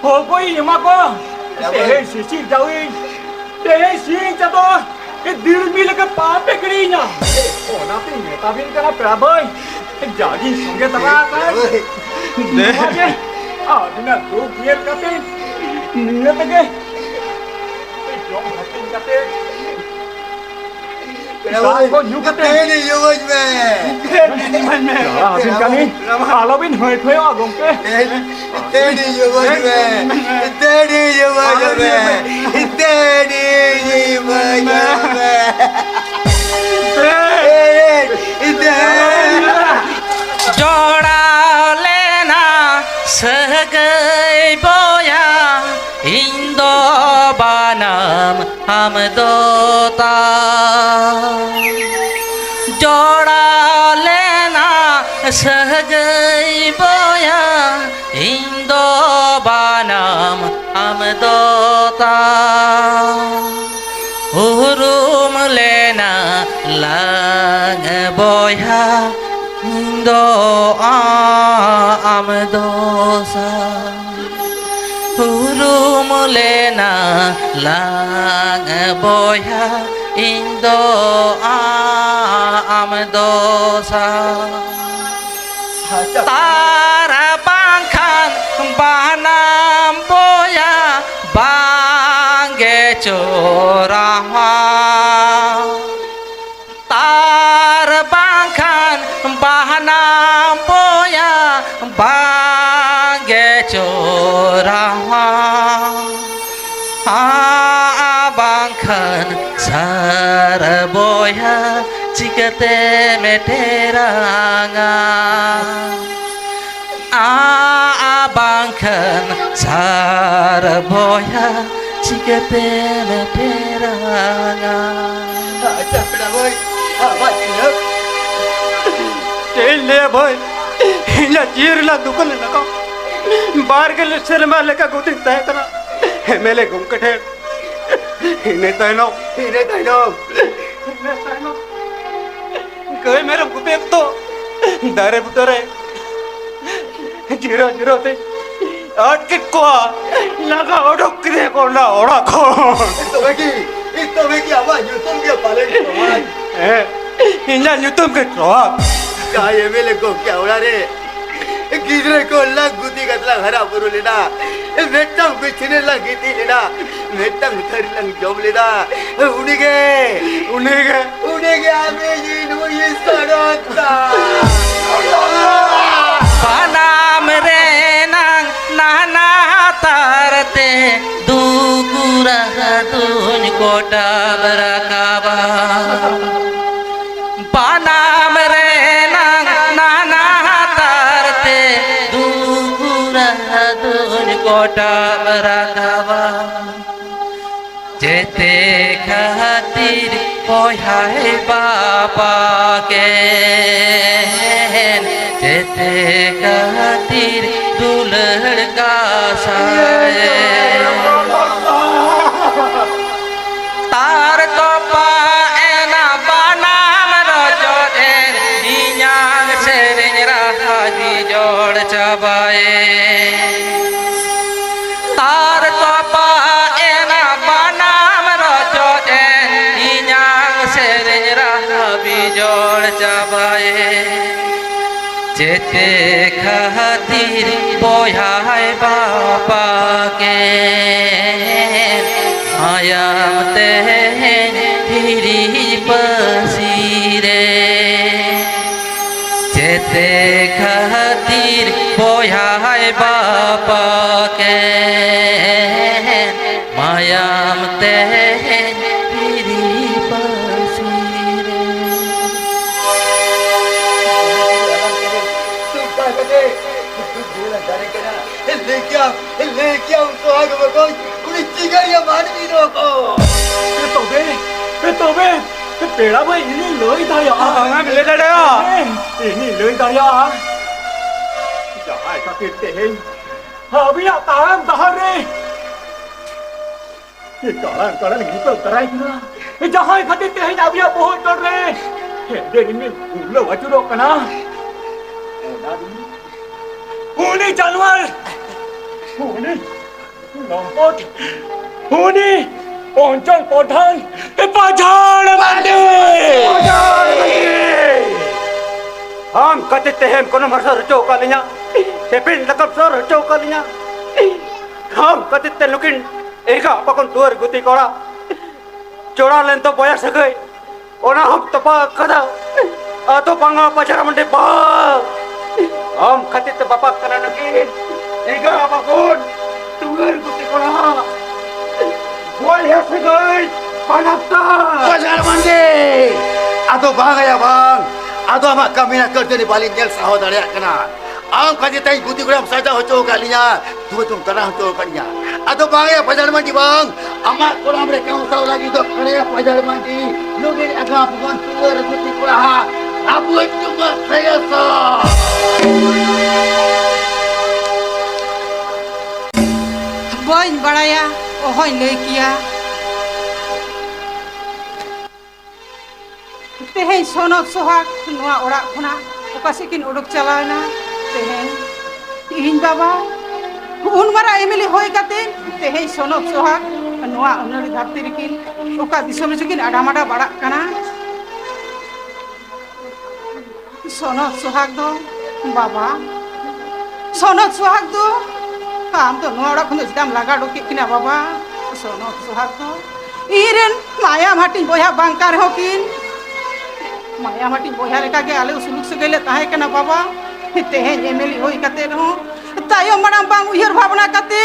ᱦᱚᱜᱚᱭ ᱮᱢᱟ ᱠᱚ᱾ ᱯᱮᱲᱟ ᱵᱷᱟᱹᱭ᱾ ᱛᱮᱦᱮᱧ ᱥᱤᱥᱤᱨ ᱡᱟᱹᱣᱤᱡ, ᱛᱮᱦᱮᱧ ᱥᱤᱧ ᱪᱟᱸᱫᱚ ᱫᱤᱲᱢᱤ ᱞᱮᱠᱟ ᱯᱟᱯᱮ ᱜᱤᱲᱤᱧᱟ᱾ ᱚᱱᱟᱛᱮᱧ ᱢᱮᱛᱟ ᱵᱤᱱ ᱠᱟᱱᱟ ᱯᱮᱲᱟ ᱵᱷᱟᱹᱭ, ᱡᱟᱜᱤᱧ ᱥᱚᱸᱜᱮ ᱛᱟᱨᱟ ᱟᱠᱟᱫ᱾ ᱯᱮᱲᱟ ᱵᱷᱟᱹᱭ᱾ ᱱᱚᱣᱟ ᱜᱮ ᱟᱹᱵᱤᱱᱟᱜ ᱫᱩᱠ ᱧᱮᱞ ᱠᱟᱛᱮ, ᱱᱤᱭᱟᱹ ᱛᱮᱜᱮ ᱡᱚᱢ ᱦᱟᱹᱴᱤᱧ ᱠᱟᱛᱮ, ᱯᱮᱲᱟ ᱫᱟᱜ ᱵᱷᱟᱹᱭ, ᱠᱚ ᱧᱩ ᱠᱟᱛᱮ᱾ ᱛᱮᱦᱮᱧ ᱤᱭᱟᱹ ᱢᱟᱹᱧ ᱢᱮ᱾ ᱫᱟᱫᱟ, ᱟᱹᱵᱤᱱ ᱠᱟᱹᱢᱤ ᱟᱞᱚᱵᱤᱱ ᱦᱟᱹᱭ ᱯᱷᱟᱹᱭᱚᱜᱼᱟ ᱜᱚᱢᱠᱮ᱾ ᱛᱮᱦᱮᱧ, ᱛᱮᱦᱮᱧ ᱤᱭᱟᱹ ᱢᱟᱹᱧ ᱢᱮ᱾ ᱛᱮᱦᱮᱧ ᱤᱭᱟᱹ ᱢᱟᱹᱧ ᱢᱮ᱾ ᱛᱮᱦᱮᱧ ᱤᱭᱟᱹ ᱢᱟᱹᱧ ᱢᱮ᱾ ᱛᱮᱦᱮᱧ, ᱛᱮᱦᱮᱧ᱾ ᱡᱚᱲᱟᱣ ᱞᱮᱱᱟ ᱥᱟᱹᱜᱟᱹᱭ ᱵᱚᱭᱟ, ᱤᱧ ᱫᱚ ᱵᱟᱱᱟᱢ ᱟᱢ ᱫᱚ ᱛᱟᱢ᱾ ᱡᱚᱲᱟᱣ ᱞᱮᱱᱟ ᱥᱟᱹᱜᱟᱹᱭ ᱵᱚᱭᱟ, ᱤᱧ ᱫᱚ ᱵᱟᱱᱟᱢ ᱟᱢ ᱫᱚ ᱛᱟᱢ᱾ ᱩᱨᱩᱢ ᱞᱮᱱᱟ ᱞᱟᱝ ᱵᱚᱭᱦᱟ, ᱤᱧ ᱫᱚ ᱟ-, ᱟᱢ ᱫᱚ ᱥᱟ᱾ ᱩᱨᱩᱢ ᱞᱮᱱᱟ ᱞᱟᱝ ᱵᱚᱭᱦᱟ, ᱤᱧ ᱫᱚ ᱟ-, ᱟᱢ ᱫᱚ ᱥᱟ᱾ ᱛᱟᱨ ᱵᱟᱝᱠᱷᱟᱱ ᱵᱟᱱᱟᱢ ᱵᱚᱭᱟ ᱵᱟᱝᱜᱮ ᱪᱚᱨᱟᱣᱟ᱾ ᱛᱟᱨ ᱵᱟᱝᱠᱷᱟᱱ ᱵᱟᱱᱟᱢ ᱵᱚᱭᱟ ᱵᱟᱝᱜᱮ ᱪᱚᱨᱟᱣᱟ᱾ ᱟ, ᱟ ᱵᱟᱝᱠᱷᱟᱱ ᱥᱟᱨ ᱵᱚᱭᱦᱟ ᱪᱤᱠᱟᱹᱛᱮᱢ ᱴᱮᱨᱟᱝᱟ? ᱟ, ᱟ ᱵᱟᱝᱠᱷᱟᱱ ᱥᱟᱨ ᱵᱚᱭᱦᱟ ᱪᱤᱠᱟᱹᱛᱮᱢ ᱴᱮᱨᱟᱝᱟ? ᱟᱪᱪᱷᱟ, ᱯᱮᱲᱟ ᱵᱷᱟᱹᱭ, ᱟᱢᱟᱜ ᱪᱤᱱᱦᱟᱹ? ᱪᱮᱫ ᱤᱧ ᱞᱟᱹᱭᱟ ᱵᱷᱟᱹᱭ, ᱤᱧᱟᱹᱜ ᱡᱤᱣᱤ ᱨᱮᱱᱟᱜ ᱫᱩᱠ ᱞᱮᱱᱟ ᱠᱚ᱾ ᱵᱟᱨ ᱜᱮᱞ ᱥᱮᱨᱢᱟ ᱞᱮᱠᱟ ᱜᱩᱛᱤᱧ ᱛᱟᱦᱮᱸ ᱠᱟᱱᱟ ᱮᱢ ᱮᱞ ᱮ ᱜᱚᱢᱠᱮ ᱴᱷᱮᱱ᱾ ᱤᱱᱟᱹ ᱛᱟᱭᱱᱚᱢ, ᱤᱱᱟᱹ ᱛᱟᱭᱱᱚᱢ, ᱤᱱᱟᱹ ᱛᱟᱭᱱᱚᱢ ᱜᱟᱹᱭ ᱢᱮᱨᱚᱢ ᱜᱩᱯᱤ ᱚᱠᱛᱚ ᱫᱟᱨᱮ ᱵᱩᱴᱟᱹ ᱨᱮ ᱡᱤᱨᱟᱹᱣ ᱡᱤᱨᱟᱹᱣ ᱛᱮ ᱟᱴ ᱠᱮᱫ ᱠᱚᱣᱟ, ᱞᱟᱜᱟ ᱚᱰᱚᱠ ᱠᱮᱫᱮᱭᱟ ᱠᱚ ᱚᱱᱟ ᱚᱲᱟᱜ ᱠᱷᱚᱱ᱾ ᱛᱚᱵᱮ ᱠᱤ, ᱛᱚᱵᱮ ᱠᱤ ᱟᱢᱟᱜ ᱧᱩᱛᱩᱢ ᱜᱮ ᱯᱟᱞᱮᱱ ᱥᱚᱢᱟᱡᱽ? ᱦᱮᱸ, ᱤᱧᱟᱜ ᱧᱩᱛᱩᱢ ᱜᱮ ᱥᱚᱢᱟᱡᱽ᱾ ᱡᱟᱦᱟᱸᱭ ᱮᱢ ᱮᱞ ᱮ ᱜᱚᱢᱠᱮ ᱚᱲᱟᱜ ᱨᱮ ᱜᱤᱫᱽᱨᱟᱹ ᱠᱚ ᱞᱟᱝ ᱜᱩᱛᱤ ᱠᱟᱛᱮ ᱞᱟᱝ ᱦᱟᱨᱟ ᱵᱩᱨᱩ ᱞᱮᱱᱟ, ᱢᱤᱫᱴᱟᱝ ᱵᱤᱪᱷᱱᱟᱹ ᱞᱟᱝ ᱜᱤᱛᱤᱡ ᱞᱮᱱᱟ, ᱢᱤᱫᱴᱟᱝ ᱛᱷᱟᱹᱨᱤ ᱞᱟᱝ ᱡᱚᱢ ᱞᱮᱱᱟ, ᱩᱱᱤᱜᱮ, ᱩᱱᱤᱜᱮ, ᱩᱱᱤᱜᱮ ᱟᱢᱤᱡ ᱱᱩᱭ ᱥᱟᱨᱚᱫᱟ᱾ ᱵᱟᱱᱟᱢ ᱨᱮᱱᱟᱝ ᱱᱟᱱᱟ ᱛᱟᱨ ᱛᱮ ᱫᱩᱜᱩᱨᱟ ᱫᱩᱧ ᱠᱚᱴᱟᱵ ᱨᱟᱠᱟᱵᱟ᱾ ᱵᱟᱱᱟᱢ ᱨᱮᱱᱟᱝ ᱱᱟᱱᱟ ᱛᱟᱨ ᱛᱮ ᱫᱩᱜᱩᱨᱟ ᱫᱩᱧ ᱠᱚᱴᱟᱵ ᱨᱟᱠᱟᱵᱟ᱾ ᱡᱮᱛᱮ ᱠᱷᱟᱹᱛᱤᱨ ᱵᱚᱭᱦᱟᱭ ᱵᱟᱯᱟ ᱠᱮᱱ, ᱡᱮᱛᱮ ᱠᱷᱟᱹᱛᱤᱨ ᱫᱩᱞᱟᱹᱲ ᱠᱟᱥᱟᱭ᱾ ᱛᱟᱨ ᱛᱚᱯᱟ ᱮᱱᱟ ᱵᱟᱱᱟᱢ ᱨᱚᱪᱚᱫ ᱮᱱ, ᱤᱧᱟᱝ ᱥᱮᱨᱮᱧ ᱨᱟᱦᱟ ᱜᱮ ᱡᱚᱲ ᱪᱟᱵᱟᱭᱮᱱ᱾ ᱛᱟᱨ ᱛᱚᱯᱟ ᱮᱱᱟ ᱵᱟᱱᱟᱢ ᱨᱚᱪᱚᱫ ᱮᱱ, ᱤᱧᱟᱝ ᱥᱮᱨᱮᱧ ᱨᱟᱦᱟ ᱵᱤᱡᱚᱲ ᱪᱟᱵᱟᱭᱮᱱ᱾ ᱪᱮᱛᱮ ᱠᱷᱟᱹᱛᱤᱨ ᱵᱚᱭᱦᱟᱭ ᱵᱟᱯᱟ ᱠᱮᱱ, ᱢᱟᱭᱟᱢ ᱛᱮᱦᱮᱧ ᱫᱷᱤᱨᱤ ᱯᱟᱹᱥᱤ ᱨᱮ᱾ ᱪᱮᱛᱮ ᱠᱷᱟᱹᱛᱤᱨ ᱵᱚᱭᱦᱟᱭ ᱵᱟᱯᱟ ᱠᱮᱱ, ᱢᱟᱭᱟᱢ ᱛᱮᱦᱮᱧ ᱫᱷᱤᱨᱤ ᱯᱟᱹᱥᱤ ᱨᱮ᱾ ᱞᱟᱹᱭ ᱠᱮᱭᱟᱢ, ᱞᱟᱹᱭ ᱠᱮᱭᱟᱢ, ᱥᱚᱦᱟᱜ ᱵᱚᱠᱚᱧ, ᱩᱱᱤ ᱪᱤᱜᱟᱹᱨᱤᱭᱟᱹ ᱢᱟᱹᱱᱢᱤ ᱫᱚ ᱠᱚ᱾ ᱮ ᱛᱚᱵᱮ, ᱮ ᱛᱚᱵᱮ, ᱯᱮᱲᱟ ᱵᱷᱟᱹᱭ, ᱤᱧᱤᱧ ᱞᱟᱹᱭ ᱫᱟᱲᱮᱭᱟᱜᱼᱟ᱾ ᱵᱟᱝᱟ, ᱞᱟᱹᱭ ᱫᱟᱲᱮᱭᱟᱜᱼᱟ᱾ ᱦᱮᱸ, ᱤᱧᱤᱧ ᱞᱟᱹᱭ ᱫᱟᱲᱮᱭᱟᱜᱼᱟ᱾ ᱡᱟᱦᱟᱸᱭ ᱠᱷᱟᱹᱛᱤᱨ ᱛᱮᱦᱮᱧ ᱟᱵᱤᱱᱟᱜ ᱛᱟᱲᱟᱢ ᱰᱟᱦᱟᱨ ᱨᱮ ᱠᱟᱲᱟᱝ ᱠᱟᱲᱟᱝ ᱧᱩᱛᱟᱹ ᱫᱟᱨᱟᱭ ᱠᱟᱱᱟ, ᱡᱟᱦᱟᱸᱭ ᱠᱷᱟᱹᱛᱤᱨ ᱛᱮᱦᱮᱧ ᱟᱵᱤᱱᱟᱜ ᱵᱚᱦᱚᱜ ᱪᱚᱴ ᱨᱮ ᱦᱮᱸᱫᱮ ᱨᱤᱢᱤᱞ ᱩᱞᱟᱹᱣ ᱟᱹᱪᱩᱨᱚᱜ ᱠᱟᱱᱟ᱾ ᱚᱱᱟ ᱨᱤᱢᱤᱞ, ᱩᱱᱤ ᱡᱟᱱᱣᱟᱨ, ᱩᱱᱤ ᱞᱚᱢᱯᱚᱴ, ᱩᱱᱤ ᱚᱧᱪᱚᱞ ᱯᱨᱚᱫᱷᱟᱱ ᱯᱟᱡᱷᱟᱲ ᱢᱟᱱᱰᱤ! ᱟᱢ ᱠᱷᱟᱹᱛᱤᱨ ᱛᱮ ᱦᱮᱢ ᱠᱚᱱᱚᱢ ᱦᱟᱨᱥᱚ ᱦᱚᱪᱚ ᱟᱠᱟᱫ ᱞᱤᱧᱟ, ᱥᱮᱯᱮᱧ ᱞᱟᱠᱟᱢ ᱥᱚᱨ ᱦᱚᱪᱚ ᱟᱠᱟᱫ ᱞᱤᱧᱟ᱾ ᱟᱢ ᱠᱷᱟᱹᱛᱤᱨ ᱛᱮ ᱱᱩᱠᱤᱱ ᱮᱸᱜᱟ ᱟᱯᱟ ᱠᱷᱚᱱ ᱴᱩᱣᱟᱹᱨ ᱜᱩᱛᱤ ᱠᱚᱲᱟ, ᱡᱚᱲᱟᱣ ᱞᱮᱱ ᱛᱚ ᱵᱚᱭᱦᱟ ᱥᱟᱹᱜᱟᱹᱭ, ᱚᱱᱟ ᱦᱚᱸᱢ ᱛᱚᱯᱟᱜ ᱠᱟᱫᱟ᱾ ᱟᱫᱚ ᱵᱟᱝᱟ ᱯᱟᱡᱷᱟᱲ ᱢᱟᱱᱰᱤ ᱵᱟᱝ, ᱟᱢ ᱠᱷᱟᱹᱛᱤᱨ ᱛᱮ ᱵᱟᱯᱟᱜ ᱠᱟᱱᱟ ᱱᱩᱠᱤᱱ ᱮᱸᱜᱟ ᱟᱯᱟ ᱠᱷᱚᱱ ᱴᱩᱣᱟᱹᱨ ᱜᱩᱛᱤ ᱠᱚᱲᱟ᱾ ᱵᱚᱭᱦᱟ ᱥᱟᱹᱜᱟᱹᱭ ᱯᱟᱱᱟᱯᱛᱟ᱾ ᱯᱟᱡᱷᱟᱲ ᱢᱟᱱᱰᱤ! ᱟᱫᱚ ᱵᱟᱝ ᱭᱟ ᱵᱟᱝ, ᱟᱫᱚ ᱟᱢᱟᱜ ᱠᱟᱹᱢᱤ ᱨᱮᱱᱟᱜ ᱠᱟᱹᱨᱡᱟᱹᱱᱤ ᱵᱟᱹᱞᱤᱧ ᱧᱮᱞ ᱥᱟᱦᱟᱣ ᱫᱟᱲᱮᱭᱟᱜ ᱠᱟᱱᱟ᱾ ᱟᱢ ᱠᱷᱟᱹᱛᱤᱨ ᱛᱮ ᱤᱧ ᱜᱩᱛᱤ ᱠᱚᱲᱟᱢ ᱥᱟᱡᱟᱣ ᱦᱚᱪᱚ ᱟᱠᱟᱫ ᱞᱤᱧᱟ, ᱫᱩᱣᱟᱹ ᱫᱚᱢ ᱫᱟᱬᱟ ᱦᱚᱪᱚ ᱟᱠᱟᱫ ᱞᱤᱧᱟ᱾ ᱟᱫᱚ ᱵᱟᱝ ᱭᱟ ᱯᱟᱡᱷᱟᱲ ᱢᱟᱹᱱᱰᱤ ᱵᱟᱝ, ᱟᱢᱟᱜ ᱠᱚᱲᱟᱢ ᱨᱮ ᱠᱟᱢᱥᱟᱣ ᱞᱟᱹᱜᱤᱫ ᱫᱚ ᱠᱷᱟᱲᱮᱭᱟ ᱯᱟᱡᱷᱟᱲ ᱢᱟᱹᱱᱰᱤ, ᱱᱩᱜᱤᱱ ᱟᱜᱟᱢ ᱵᱚᱱ ᱴᱩᱣᱟᱹᱨ ᱜᱩᱛᱤ ᱠᱚᱲᱟ ᱦᱟᱸᱜ ᱟᱵᱚ ᱪᱩᱢᱟᱹ ᱥᱮᱭᱟᱥᱟ᱾ ᱵᱟᱹᱧ ᱵᱟᱲᱟᱭᱟ, ᱚᱦᱚᱧ ᱞᱟᱹᱭ ᱠᱮᱭᱟ᱾ ᱛᱮᱦᱮᱧ ᱥᱚᱱᱚᱛ ᱥᱚᱦᱟᱜ ᱱᱚᱣᱟ ᱚᱲᱟᱜ ᱠᱷᱚᱱᱟᱜ ᱚᱠᱟ ᱥᱮᱫ ᱠᱤᱱ ᱩᱰᱩᱠ ᱪᱟᱞᱟᱣ ᱮᱱᱟ? ᱛᱮᱦᱮᱧ ᱤᱧ ᱵᱟᱵᱟ ᱩᱱ ᱢᱟᱨᱟᱝ ᱮᱢᱮᱞᱮ ᱦᱩᱭ ᱠᱟᱛᱮ ᱛᱮᱦᱮᱧ ᱥᱚᱱᱚᱛ ᱥᱚᱦᱟᱜ ᱱᱚᱣᱟ ᱩᱱᱟᱹᱲᱤ ᱫᱷᱟᱹᱨᱛᱤ ᱨᱮᱠᱤᱱ ᱚᱠᱟ ᱫᱤᱥᱚᱢ ᱨᱮᱪᱚ ᱠᱤᱱ ᱟᱰᱟ ᱢᱟᱰᱟ ᱵᱟᱲᱟᱜ ᱠᱟᱱᱟ᱾ ᱥᱚᱱᱚᱛ ᱥᱚᱦᱟᱜ ᱫᱚ, ᱵᱟᱵᱟ, ᱥᱚᱱᱚᱛ ᱥᱚᱦᱟᱜ ᱫᱚ, ᱟᱢ ᱫᱚ ᱱᱚᱣᱟ ᱚᱲᱟᱜ ᱠᱷᱚᱱ ᱫᱚ ᱪᱮᱫᱟᱜ ᱮᱢ ᱞᱟᱜᱟ ᱩᱰᱩᱠ ᱠᱮᱫ ᱠᱤᱱᱟ ᱵᱟᱵᱟ? ᱥᱚᱱᱚᱛ ᱥᱚᱦᱟᱜ ᱫᱚ ᱤᱧ ᱨᱮᱱ ᱢᱟᱭᱟᱢ ᱦᱟᱹᱴᱤᱧ ᱵᱚᱭᱦᱟ ᱵᱟᱝ ᱠᱟᱱ ᱨᱮᱦᱚᱸ ᱠᱤᱱ ᱢᱟᱭᱟᱢ ᱦᱟᱹᱴᱤᱧ ᱵᱚᱭᱦᱟ ᱞᱮᱠᱟᱜᱮ ᱟᱞᱮ ᱥᱩᱞᱩᱠ ᱥᱟᱹᱜᱟᱹᱭ ᱞᱮ ᱛᱟᱦᱮᱸ ᱠᱟᱱᱟ ᱵᱟᱵᱟ᱾ ᱛᱮᱦᱮᱧ ᱮᱢᱮᱞᱤ ᱦᱩᱭ ᱠᱟᱛᱮ ᱨᱮᱦᱚᱸ ᱛᱟᱭᱚᱢ ᱢᱟᱲᱟᱝ ᱵᱟᱝ ᱩᱭᱦᱟᱹᱨ ᱵᱷᱟᱵᱽᱱᱟ ᱠᱟᱛᱮ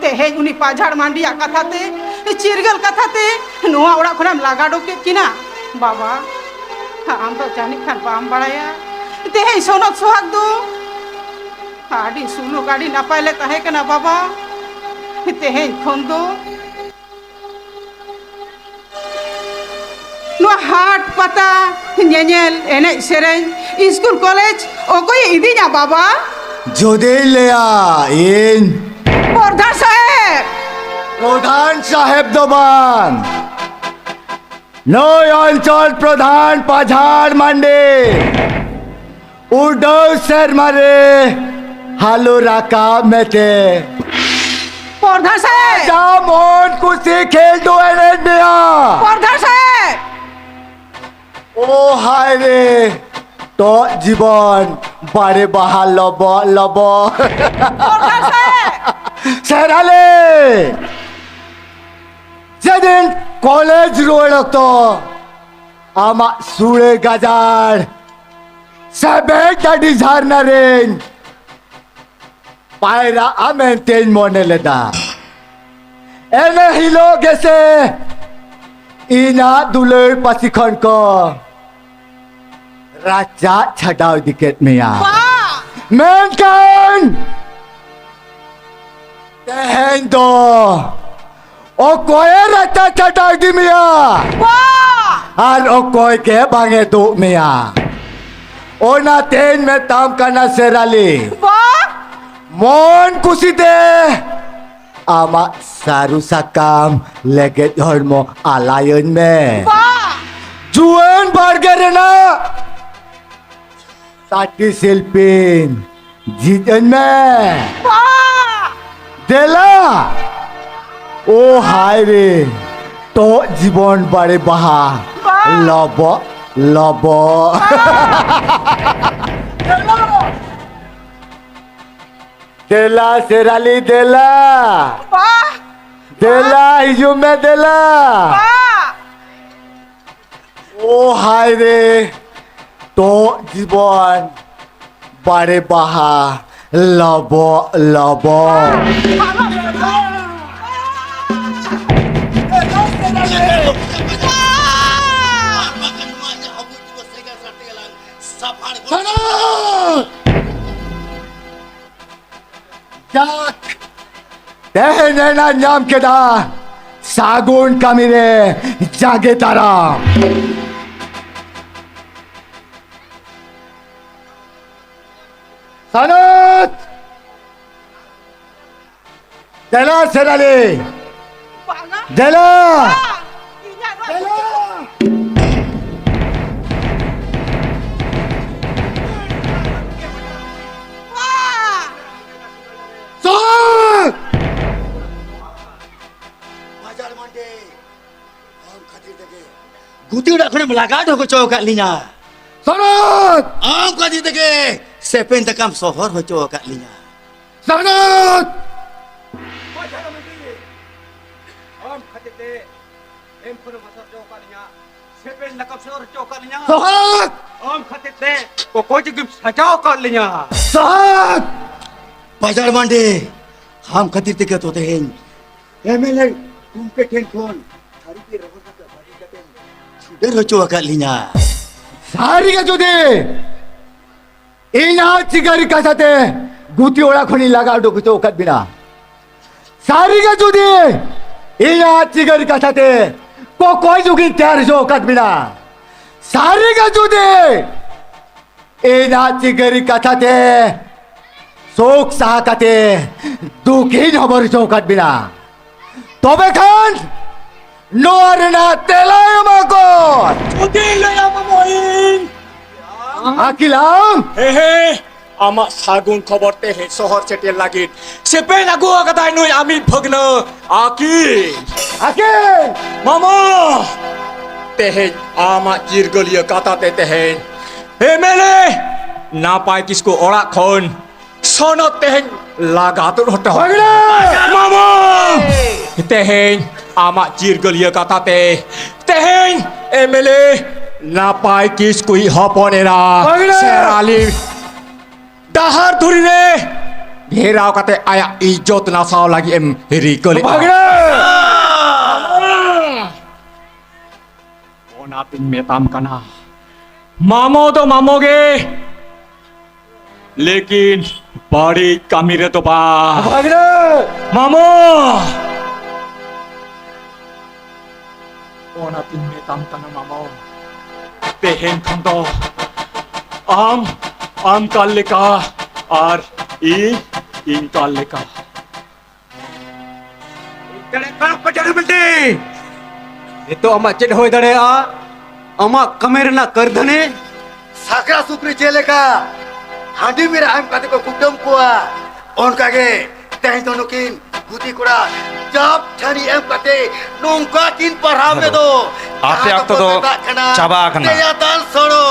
ᱛᱮᱦᱮᱧ ᱩᱱᱤ ᱯᱟᱡᱷᱟᱲ ᱢᱟᱱᱰᱤᱭᱟᱜ ᱠᱟᱛᱷᱟ ᱛᱮ, ᱪᱤᱨᱜᱟᱹᱞ ᱠᱟᱛᱷᱟ ᱛᱮ ᱱᱚᱣᱟ ᱚᱲᱟᱜ ᱠᱷᱚᱱᱮᱢ ᱞᱟᱜᱟ ᱩᱰᱩᱠ ᱠᱮᱫ ᱠᱤᱱᱟ ᱵᱟᱵᱟ᱾ ᱟᱢ ᱫᱚ ᱡᱟᱹᱱᱤᱡ ᱠᱷᱟᱱ ᱵᱟᱢ ᱵᱟᱲᱟᱭᱟ, ᱛᱮᱦᱮᱧ ᱥᱚᱱᱚᱛ ᱥᱚᱦᱟᱜ ᱫᱚ ᱟᱹᱰᱤ ᱥᱩᱞᱩᱠ, ᱟᱹᱰᱤ ᱱᱟᱯᱟᱭ ᱞᱮ ᱛᱟᱦᱮᱸ ᱠᱟᱱᱟ ᱵᱟᱵᱟ᱾ ᱛᱮᱦᱮᱧ ᱠᱷᱚᱱ ᱫᱚ ᱱᱚᱣᱟ ᱦᱟᱴ ᱯᱟᱛᱟ, ᱧᱮᱧᱮᱞ, ᱮᱱᱮᱡ ᱥᱮᱨᱮᱧ, ᱤᱥᱠᱩᱞ ᱠᱚᱞᱮᱡᱽ ᱚᱠᱚᱭᱮ ᱤᱫᱤᱧᱟ ᱵᱟᱵᱟ? ᱡᱩᱫᱤᱧ ᱞᱟᱹᱭᱟ ᱤᱧ᱾ ᱯᱨᱚᱫᱷᱟᱱ ᱥᱟᱦᱮᱵᱽ! ᱯᱨᱚᱫᱷᱟᱱ ᱥᱟᱦᱮᱵᱽ ᱫᱚ ᱵᱟᱝ, ᱱᱩᱭ ᱚᱧᱪᱚᱞ ᱯᱨᱚᱫᱷᱟᱱ ᱯᱟᱡᱷᱟᱲ ᱢᱟᱱᱰᱤ ᱩᱰᱟᱹᱣ ᱥᱮᱨᱢᱟ ᱨᱮ ᱦᱟᱹᱞᱩ ᱨᱟᱠᱟᱵ ᱢᱮᱛᱮ᱾ ᱯᱨᱚᱫᱷᱟᱱ ᱥᱟᱦᱮᱵ! ᱡᱟ ᱢᱚᱱ ᱠᱩᱥᱤ ᱠᱷᱮᱞᱰᱩ ᱮᱱᱮᱡ ᱢᱮᱭᱟ᱾ ᱯᱨᱚᱫᱷᱟᱱ ᱥᱟᱦᱮᱵ! ᱳ ᱦᱟᱭ ᱨᱮ, ᱴᱚᱜ ᱡᱤᱵᱚᱱ, ᱵᱟᱲᱮ ᱵᱟᱦᱟ ᱞᱚᱵᱚ ᱞᱚᱵᱚ᱾ ᱯᱨᱚᱫᱷᱟᱱ ᱥᱟᱦᱮᱵ! ᱥᱮᱨᱟᱞᱮ, ᱡᱮᱫᱤᱱ ᱠᱚᱞᱮᱡᱽ ᱨᱩᱣᱟᱹᱲ ᱚᱠᱛᱚ ᱟᱢᱟᱜ ᱥᱩᱲᱮ ᱜᱟᱡᱟᱲ ᱥᱮᱵᱮᱫ ᱰᱟᱹᱰᱤ ᱡᱷᱟᱨᱱᱟ ᱨᱮᱧ ᱯᱟᱭᱨᱟᱜᱼᱟ ᱢᱮᱱᱛᱮᱧ ᱢᱚᱱᱮ ᱞᱮᱫᱟ᱾ ᱮᱱ ᱦᱤᱞᱳᱜ ᱜᱮᱥᱮ ᱤᱧᱟᱜ ᱫᱩᱞᱟᱹᱲ ᱯᱟᱹᱥᱤ ᱠᱷᱚᱱ ᱠᱚ ᱨᱟᱪᱟ ᱪᱷᱟᱰᱟᱣ ᱤᱫᱤ ᱠᱮᱫ ᱢᱮᱭᱟ᱾ ᱵᱟ! ᱢᱮᱱᱠᱷᱟᱱ ᱛᱮᱦᱮᱧ ᱫᱚ ᱚᱠᱚᱭᱮ ᱨᱟᱪᱟ ᱪᱷᱟᱰᱟᱣ ᱤᱫᱤ ᱢᱮᱭᱟ? ᱵᱟ! ᱟᱨ ᱚᱠᱚᱭ ᱜᱮ ᱵᱟᱝ ᱮ ᱫᱩᱜ ᱢᱮᱭᱟ? ᱚᱱᱟᱛᱮᱧ ᱢᱮᱛᱟᱢ ᱠᱟᱱᱟ ᱥᱮᱨᱟᱞᱤ, ᱵᱟ! ᱢᱚᱱ ᱠᱩᱥᱤᱛᱮ ᱟᱢᱟᱜ ᱥᱟᱹᱨᱩ ᱥᱟᱠᱟᱢ ᱞᱮᱜᱮᱡ ᱦᱚᱲᱢᱚ ᱟᱞᱟᱭᱟᱹᱧ ᱢᱮ᱾ ᱵᱟ! ᱡᱩᱣᱟᱹᱱ ᱵᱟᱲᱜᱮ ᱨᱮᱱᱟᱜ ᱛᱟᱹᱴᱤ ᱥᱤᱞᱯᱤᱧ ᱡᱷᱤᱡ ᱟᱹᱧ ᱢᱮ᱾ ᱵᱟ! ᱫᱮᱞᱟ! ᱳ ᱦᱟᱭ ᱨᱮ, ᱴᱚᱜ ᱡᱤᱵᱚᱱ ᱵᱟᱲᱮ ᱵᱟᱦᱟ᱾ ᱵᱟ! ᱞᱚᱵᱚ, ᱞᱚᱵᱚ᱾ ᱵᱟ! ᱫᱮᱞᱟ ᱥᱮᱨᱟᱞᱤ, ᱫᱮᱞᱟ᱾ ᱵᱟ! ᱫᱮᱞᱟ, ᱦᱤᱡᱩᱜ ᱢᱮ, ᱫᱮᱞᱟ᱾ ᱵᱟ! ᱳ ᱦᱟᱭ ᱨᱮ, ᱴᱚᱜ ᱡᱤᱵᱚᱱ, ᱵᱟᱲᱮ ᱵᱟᱦᱟ, ᱞᱚᱵᱚ, ᱞᱚᱵᱚ᱾ ᱥᱟᱱᱟ! ᱡᱟᱠ, ᱛᱮᱦᱮᱧ ᱮᱱᱟ ᱧᱟᱢ ᱠᱮᱫᱟ ᱥᱟᱹᱜᱩᱱ ᱠᱟᱹᱢᱤ ᱨᱮ ᱡᱟᱸᱜᱮ ᱫᱟᱨᱟᱢ᱾ ᱥᱟᱱᱟᱛ! ᱫᱮᱞᱟ ᱥᱮᱨᱟᱞᱤ! ᱵᱟᱝᱟ᱾ ᱫᱮᱞᱟ! ᱵᱟᱝ! ᱤᱧᱟᱜ ᱫᱚ ᱫᱮᱞᱟ! ᱚᱲᱟᱜ ᱠᱷᱚᱱᱮᱢ ᱞᱟᱜᱟ ᱩᱰᱩᱠ ᱦᱚᱪᱚ ᱟᱠᱟᱫ ᱞᱤᱧᱟ᱾ ᱥᱚᱱᱚᱛ! ᱟᱢ ᱠᱷᱟᱹᱛᱤᱨ ᱛᱮᱜᱮ ᱥᱮᱯᱮᱧ ᱫᱟᱠᱟᱢ ᱥᱚᱦᱚᱨ ᱦᱚᱪᱚ ᱟᱠᱟᱫ ᱞᱤᱧᱟ᱾ ᱥᱚᱱᱚᱛ! ᱟᱢ ᱠᱷᱟᱹᱛᱤᱨ ᱛᱮ ᱮᱢ ᱠᱷᱚᱱᱮᱢ ᱚᱥᱚᱨ ᱦᱚᱪᱚ ᱟᱠᱟᱫ ᱞᱤᱧᱟ᱾ ᱥᱮᱯᱮᱧ ᱫᱟᱠᱟᱢ ᱥᱚᱦᱚᱨ ᱦᱚᱪᱚ ᱟᱠᱟᱫ ᱞᱤᱧᱟ᱾ ᱥᱚᱱᱚᱛ! ᱟᱢ ᱠᱷᱟᱹᱛᱤᱨ ᱛᱮ ᱚᱠᱚᱭ ᱪᱚ ᱜᱮᱢ ᱥᱟᱡᱟᱣ ᱟᱠᱟᱫ ᱞᱤᱧᱟ᱾ ᱥᱚᱱᱚᱛ! ᱵᱟᱡᱟᱨ ᱢᱟᱱᱰᱤ, ᱟᱢ ᱠᱷᱟᱹᱛᱤᱨ ᱛᱮᱜᱮ ᱛᱚ ᱛᱮᱦᱮᱧ ᱮᱢᱮᱞᱮ ᱜᱚᱢᱠᱮ ᱴᱷᱮᱱ ᱠᱷᱚᱱ ᱛᱷᱟᱹᱨᱤ ᱛᱮ ᱨᱚᱦᱚᱲ ᱠᱟᱛᱮ ᱵᱟᱹᱴᱤ ᱠᱟᱛᱮᱢ ᱪᱷᱩᱰᱟᱹᱨ ᱦᱚᱪᱚ ᱟᱠᱟᱫ ᱞᱤᱧᱟ᱾ ᱥᱟᱹᱨᱤ ᱜᱮ ᱡᱩᱫᱤ ᱤᱧᱟᱜ ᱪᱤᱜᱟᱹᱨᱤ ᱠᱟᱛᱷᱟ ᱛᱮ ᱜᱩᱛᱤ ᱚᱲᱟᱜ ᱠᱷᱚᱱᱤᱧ ᱞᱟᱜᱟ ᱩᱰᱩᱠ ᱦᱚᱪᱚ ᱟᱠᱟᱫ ᱵᱤᱱᱟ, ᱥᱟᱹᱨᱤ ᱜᱮ ᱡᱩᱫᱤ ᱤᱧᱟᱜ ᱪᱤᱜᱟᱹᱨᱤ ᱠᱟᱛᱷᱟ ᱛᱮ ᱠᱚᱠᱚᱭ ᱡᱩᱜᱤᱧ ᱛᱮᱭᱟᱨ ᱦᱚᱪᱚ ᱟᱠᱟᱫ ᱵᱤᱱᱟ, ᱥᱟᱹᱨᱤ ᱜᱮ ᱡᱩᱫᱤ ᱤᱧᱟᱜ ᱪᱤᱜᱟᱹᱨᱤ ᱠᱟᱛᱷᱟ ᱛᱮ ᱥᱳᱠ ᱥᱟᱦᱟ ᱠᱟᱛᱮ ᱫᱩᱠᱤᱧ ᱦᱚᱵᱚᱨ ᱦᱚᱪᱚ ᱟᱠᱟᱫ ᱵᱤᱱᱟ, ᱛᱚᱵᱮ ᱠᱷᱟᱱ ᱱᱚᱣᱟ ᱨᱮᱱᱟᱜ ᱛᱮᱞᱟᱭ ᱮᱢᱟ ᱠᱚ᱾ ᱪᱷᱩᱴᱤ ᱞᱟᱹᱭᱟ ᱢᱟᱢᱚ ᱤᱧ᱾ ᱟᱹᱠᱤᱞ ᱟᱢ? ᱦᱮᱸ, ᱦᱮᱸ, ᱟᱢᱟᱜ ᱥᱟᱹᱜᱩᱱ ᱠᱷᱚᱵᱚᱨ ᱛᱮ ᱦᱮᱡ ᱥᱚᱦᱚᱨ ᱥᱮᱴᱮᱨ ᱞᱟᱹᱜᱤᱫ ᱥᱮᱯᱮᱧ ᱟᱹᱜᱩ ᱟᱠᱟᱫᱟᱭ ᱱᱩᱭ ᱟᱢᱤᱡ ᱵᱷᱟᱹᱜᱽᱱᱟᱹ ᱟᱹᱠᱤᱞ᱾ ᱟᱹᱠᱤᱞ! ᱢᱟᱢᱟ, ᱛᱮᱦᱮᱧ ᱟᱢᱟᱜ ᱪᱤᱨᱜᱟᱹᱞᱤᱭᱟᱹ ᱠᱟᱛᱷᱟ ᱛᱮ ᱛᱮᱦᱮᱧ ᱮᱢᱮᱞᱮ ᱱᱟᱯᱟᱭ ᱠᱤᱥᱠᱩ ᱚᱲᱟᱜ ᱠᱷᱚᱱ ᱥᱚᱱᱚᱛ ᱛᱮᱦᱮᱧ ᱞᱟᱜᱟ ᱛᱩᱫ ᱦᱚᱴᱚ ᱵᱷᱟᱹᱜᱽᱱᱟᱹ! ᱢᱟᱢᱟ! ᱛᱮᱦᱮᱧ ᱟᱢᱟᱜ ᱪᱤᱨᱜᱟᱹᱞᱤᱭᱟᱹ ᱠᱟᱛᱷᱟ ᱛᱮ ᱛᱮᱦᱮᱧ ᱮᱢᱮᱞᱮ ᱱᱟᱯᱟᱭ ᱠᱤᱥᱠᱩᱭᱤᱡ ᱦᱚᱯᱚᱱ ᱮᱨᱟ ᱵᱷᱟᱹᱜᱽᱱᱟᱹ! ᱥᱮᱨᱟᱞᱤ ᱰᱟᱦᱟᱨ ᱫᱷᱩᱨᱤ ᱨᱮ ᱜᱷᱮᱨᱟᱣ ᱠᱟᱛᱮ ᱟᱭᱟᱜ ᱤᱡᱽᱡᱚᱛ ᱱᱟᱥᱟᱣ ᱞᱟᱹᱜᱤᱫ ᱮᱢ ᱨᱤᱠᱟᱹ ᱞᱮᱫᱼᱟ᱾ ᱵᱷᱟᱹᱜᱽᱱᱟᱹ! ᱚᱱᱟᱛᱤᱧ ᱢᱮᱛᱟᱢ ᱠᱟᱱᱟ, ᱢᱟᱢᱚ ᱫᱚ ᱢᱟᱢᱚ ᱜᱮ, ᱞᱮᱠᱤᱱ ᱵᱟᱹᱲᱤᱡ ᱠᱟᱹᱢᱤ ᱨᱮᱫᱚ ᱵᱟᱝ᱾ ᱵᱷᱟᱹᱜᱽᱱᱟᱹ! ᱢᱟᱢᱚ! ᱚᱱᱟᱛᱤᱧ ᱢᱮᱛᱟᱢ ᱠᱟᱱᱟ ᱢᱟᱢᱚ, ᱛᱮᱦᱮᱧ ᱠᱷᱚᱱ ᱫᱚ ᱟᱢ ᱟᱢ ᱠᱟᱞ ᱞᱮᱠᱟ ᱟᱨ ᱤᱧ ᱤᱧ ᱠᱟᱞ ᱞᱮᱠᱟ᱾ ᱫᱟᱲᱮᱭᱟᱜ ᱠᱟᱱᱟ ᱯᱟᱪᱟᱨᱤ ᱵᱤᱞᱴᱤ᱾ ᱱᱤᱛᱚᱜ ᱟᱢᱟᱜ ᱪᱮᱫ ᱦᱩᱭ ᱫᱟᱲᱮᱭᱟᱜᱼᱟ? ᱟᱢᱟᱜ ᱠᱟᱹᱢᱤ ᱨᱮᱱᱟᱜ ᱠᱟᱹᱨᱫᱷᱟᱹᱱᱤ? ᱥᱟᱠᱨᱟ ᱥᱩᱠᱨᱤ ᱪᱮᱫ ᱞᱮᱠᱟ ᱦᱟᱺᱰᱤ ᱢᱮᱨᱟ ᱮᱢ ᱠᱟᱛᱮ ᱠᱚ ᱠᱩᱴᱟᱹᱢ ᱠᱚᱣᱟ, ᱚᱱᱠᱟᱜᱮ ᱛᱮᱦᱮᱧ ᱫᱚ ᱱᱩᱠᱤᱱ ᱜᱩᱛᱤ ᱠᱚᱲᱟ ᱪᱟᱯ ᱴᱷᱟᱹᱨᱤ ᱮᱢ ᱠᱟᱛᱮ ᱱᱚᱝᱠᱟ ᱠᱤᱱ ᱯᱟᱲᱦᱟᱣ ᱢᱮ ᱫᱚ᱾ ᱟᱯᱮ ᱡᱟᱦᱟᱸ ᱚᱠᱛᱚ ᱫᱚᱠᱚ ᱫᱚ ᱢᱮᱛᱟᱜ ᱠᱟᱱᱟ ᱪᱟᱵᱟ ᱟᱠᱟᱱᱟ᱾ ᱫᱮᱭᱟ ᱫᱟᱱ ᱥᱚᱲᱚ᱾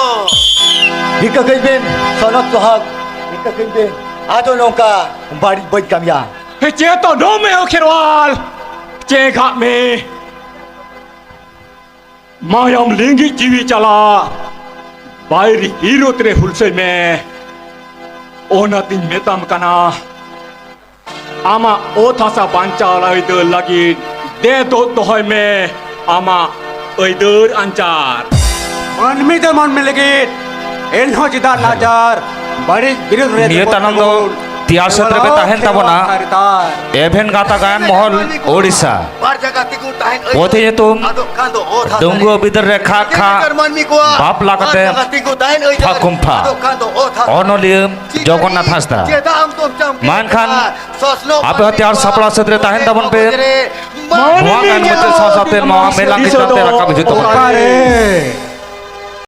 ᱤᱠᱟᱹ ᱠᱟᱹᱡ ᱵᱤᱱ, ᱥᱚᱱᱚᱛ ᱥᱚᱦᱟᱜᱽ, ᱤᱠᱟᱹ ᱠᱟᱹᱡ ᱵᱤᱱ᱾ ᱟᱫᱚ ᱱᱚᱝᱠᱟ ᱵᱟᱹᱲᱤᱡ ᱵᱟᱹᱧ ᱠᱟᱹᱢᱤᱭᱟ᱾ ᱦᱮᱸ, ᱪᱮᱫ ᱛᱚ ᱰᱚᱢ ᱮ ᱠᱷᱮᱨᱣᱟᱞ, ᱪᱮᱸᱜᱷᱟᱜ ᱢᱮ᱾ ᱢᱟᱭᱟᱢ ᱞᱤᱸᱜᱤ ᱡᱤᱣᱤ ᱪᱟᱞᱟᱜ, ᱵᱟᱭᱨᱤ ᱵᱤᱨᱩᱫᱽ ᱨᱮ ᱦᱩᱞᱥᱟᱹᱭ ᱢᱮ᱾ ᱚᱱᱟᱛᱤᱧ ᱢᱮᱛᱟᱢ ᱠᱟᱱᱟ, ᱟᱢᱟᱜ ᱚᱛ ᱦᱟᱥᱟ ᱵᱟᱧᱪᱟᱣ ᱟᱹᱭᱫᱟᱹᱨ ᱞᱟᱹᱜᱤᱫ ᱫᱮ ᱫᱚ ᱫᱚᱦᱚᱭ ᱢᱮ ᱟᱢᱟᱜ ᱟᱹᱭᱫᱟᱹᱨ ᱟᱧᱪᱟᱨ᱾ ᱢᱟᱹᱱᱢᱤ ᱫᱚ ᱢᱟᱹᱱᱢᱤ ᱞᱟᱹᱜᱤᱫ, ᱮᱱᱦᱚᱸ ᱪᱮᱫᱟᱜ ᱱᱟᱪᱟᱨ? ᱵᱟᱹᱲᱤᱡ ᱵᱤᱨᱩᱫᱷ ᱨᱮ ᱱᱤᱭᱟᱹ ᱛᱮᱸᱜᱚᱱ ᱛᱟᱭᱱᱚᱢ ᱫᱚ ᱛᱤᱸᱜᱩᱱ᱾ ᱛᱤᱭᱟᱨ ᱥᱮᱫ ᱨᱮᱯᱮ ᱛᱟᱦᱮᱱ ᱛᱟᱵᱚᱱᱟ᱾ ᱮᱵᱷᱮᱱ ᱜᱟᱛᱟ ᱜᱟᱭᱟᱱ ᱢᱚᱦᱚᱞ, ᱳᱰᱤᱥᱟ᱾ ᱯᱩᱛᱷᱤ ᱧᱩᱛᱩᱢ ᱰᱩᱝᱜᱩᱣᱟᱹ ᱵᱤᱫᱟᱹᱞ ᱨᱮ ᱠᱷᱟᱜ ᱠᱷᱟᱜ, ᱵᱟᱯᱞᱟ ᱠᱟᱛᱮ ᱯᱷᱟᱠᱩᱢ ᱯᱷᱟ᱾ ᱚᱱᱚᱞᱤᱭᱟᱹ ᱡᱚᱜᱚᱱᱱᱟᱛᱷ ᱦᱟᱸᱥᱫᱟ᱾ ᱢᱟ ᱮᱱᱠᱷᱟᱱ ᱟᱯᱮ ᱦᱚᱸ ᱛᱮᱭᱟᱨ ᱥᱟᱯᱲᱟᱣ ᱥᱟᱹᱛ ᱨᱮ ᱛᱟᱦᱮᱱ ᱛᱟᱵᱚᱱ ᱯᱮ᱾ ᱱᱚᱣᱟ ᱜᱟᱭᱟᱱ ᱢᱩᱪᱟᱹᱫ ᱥᱟᱶ ᱥᱟᱶᱛᱮ ᱱᱚᱣᱟ ᱢᱮᱞᱟ ᱠᱤᱛᱟᱹ ᱛᱮ ᱨᱟᱠᱟᱵ ᱦᱤᱡᱩᱜ ᱛᱟᱵᱚᱱ ᱯᱮ᱾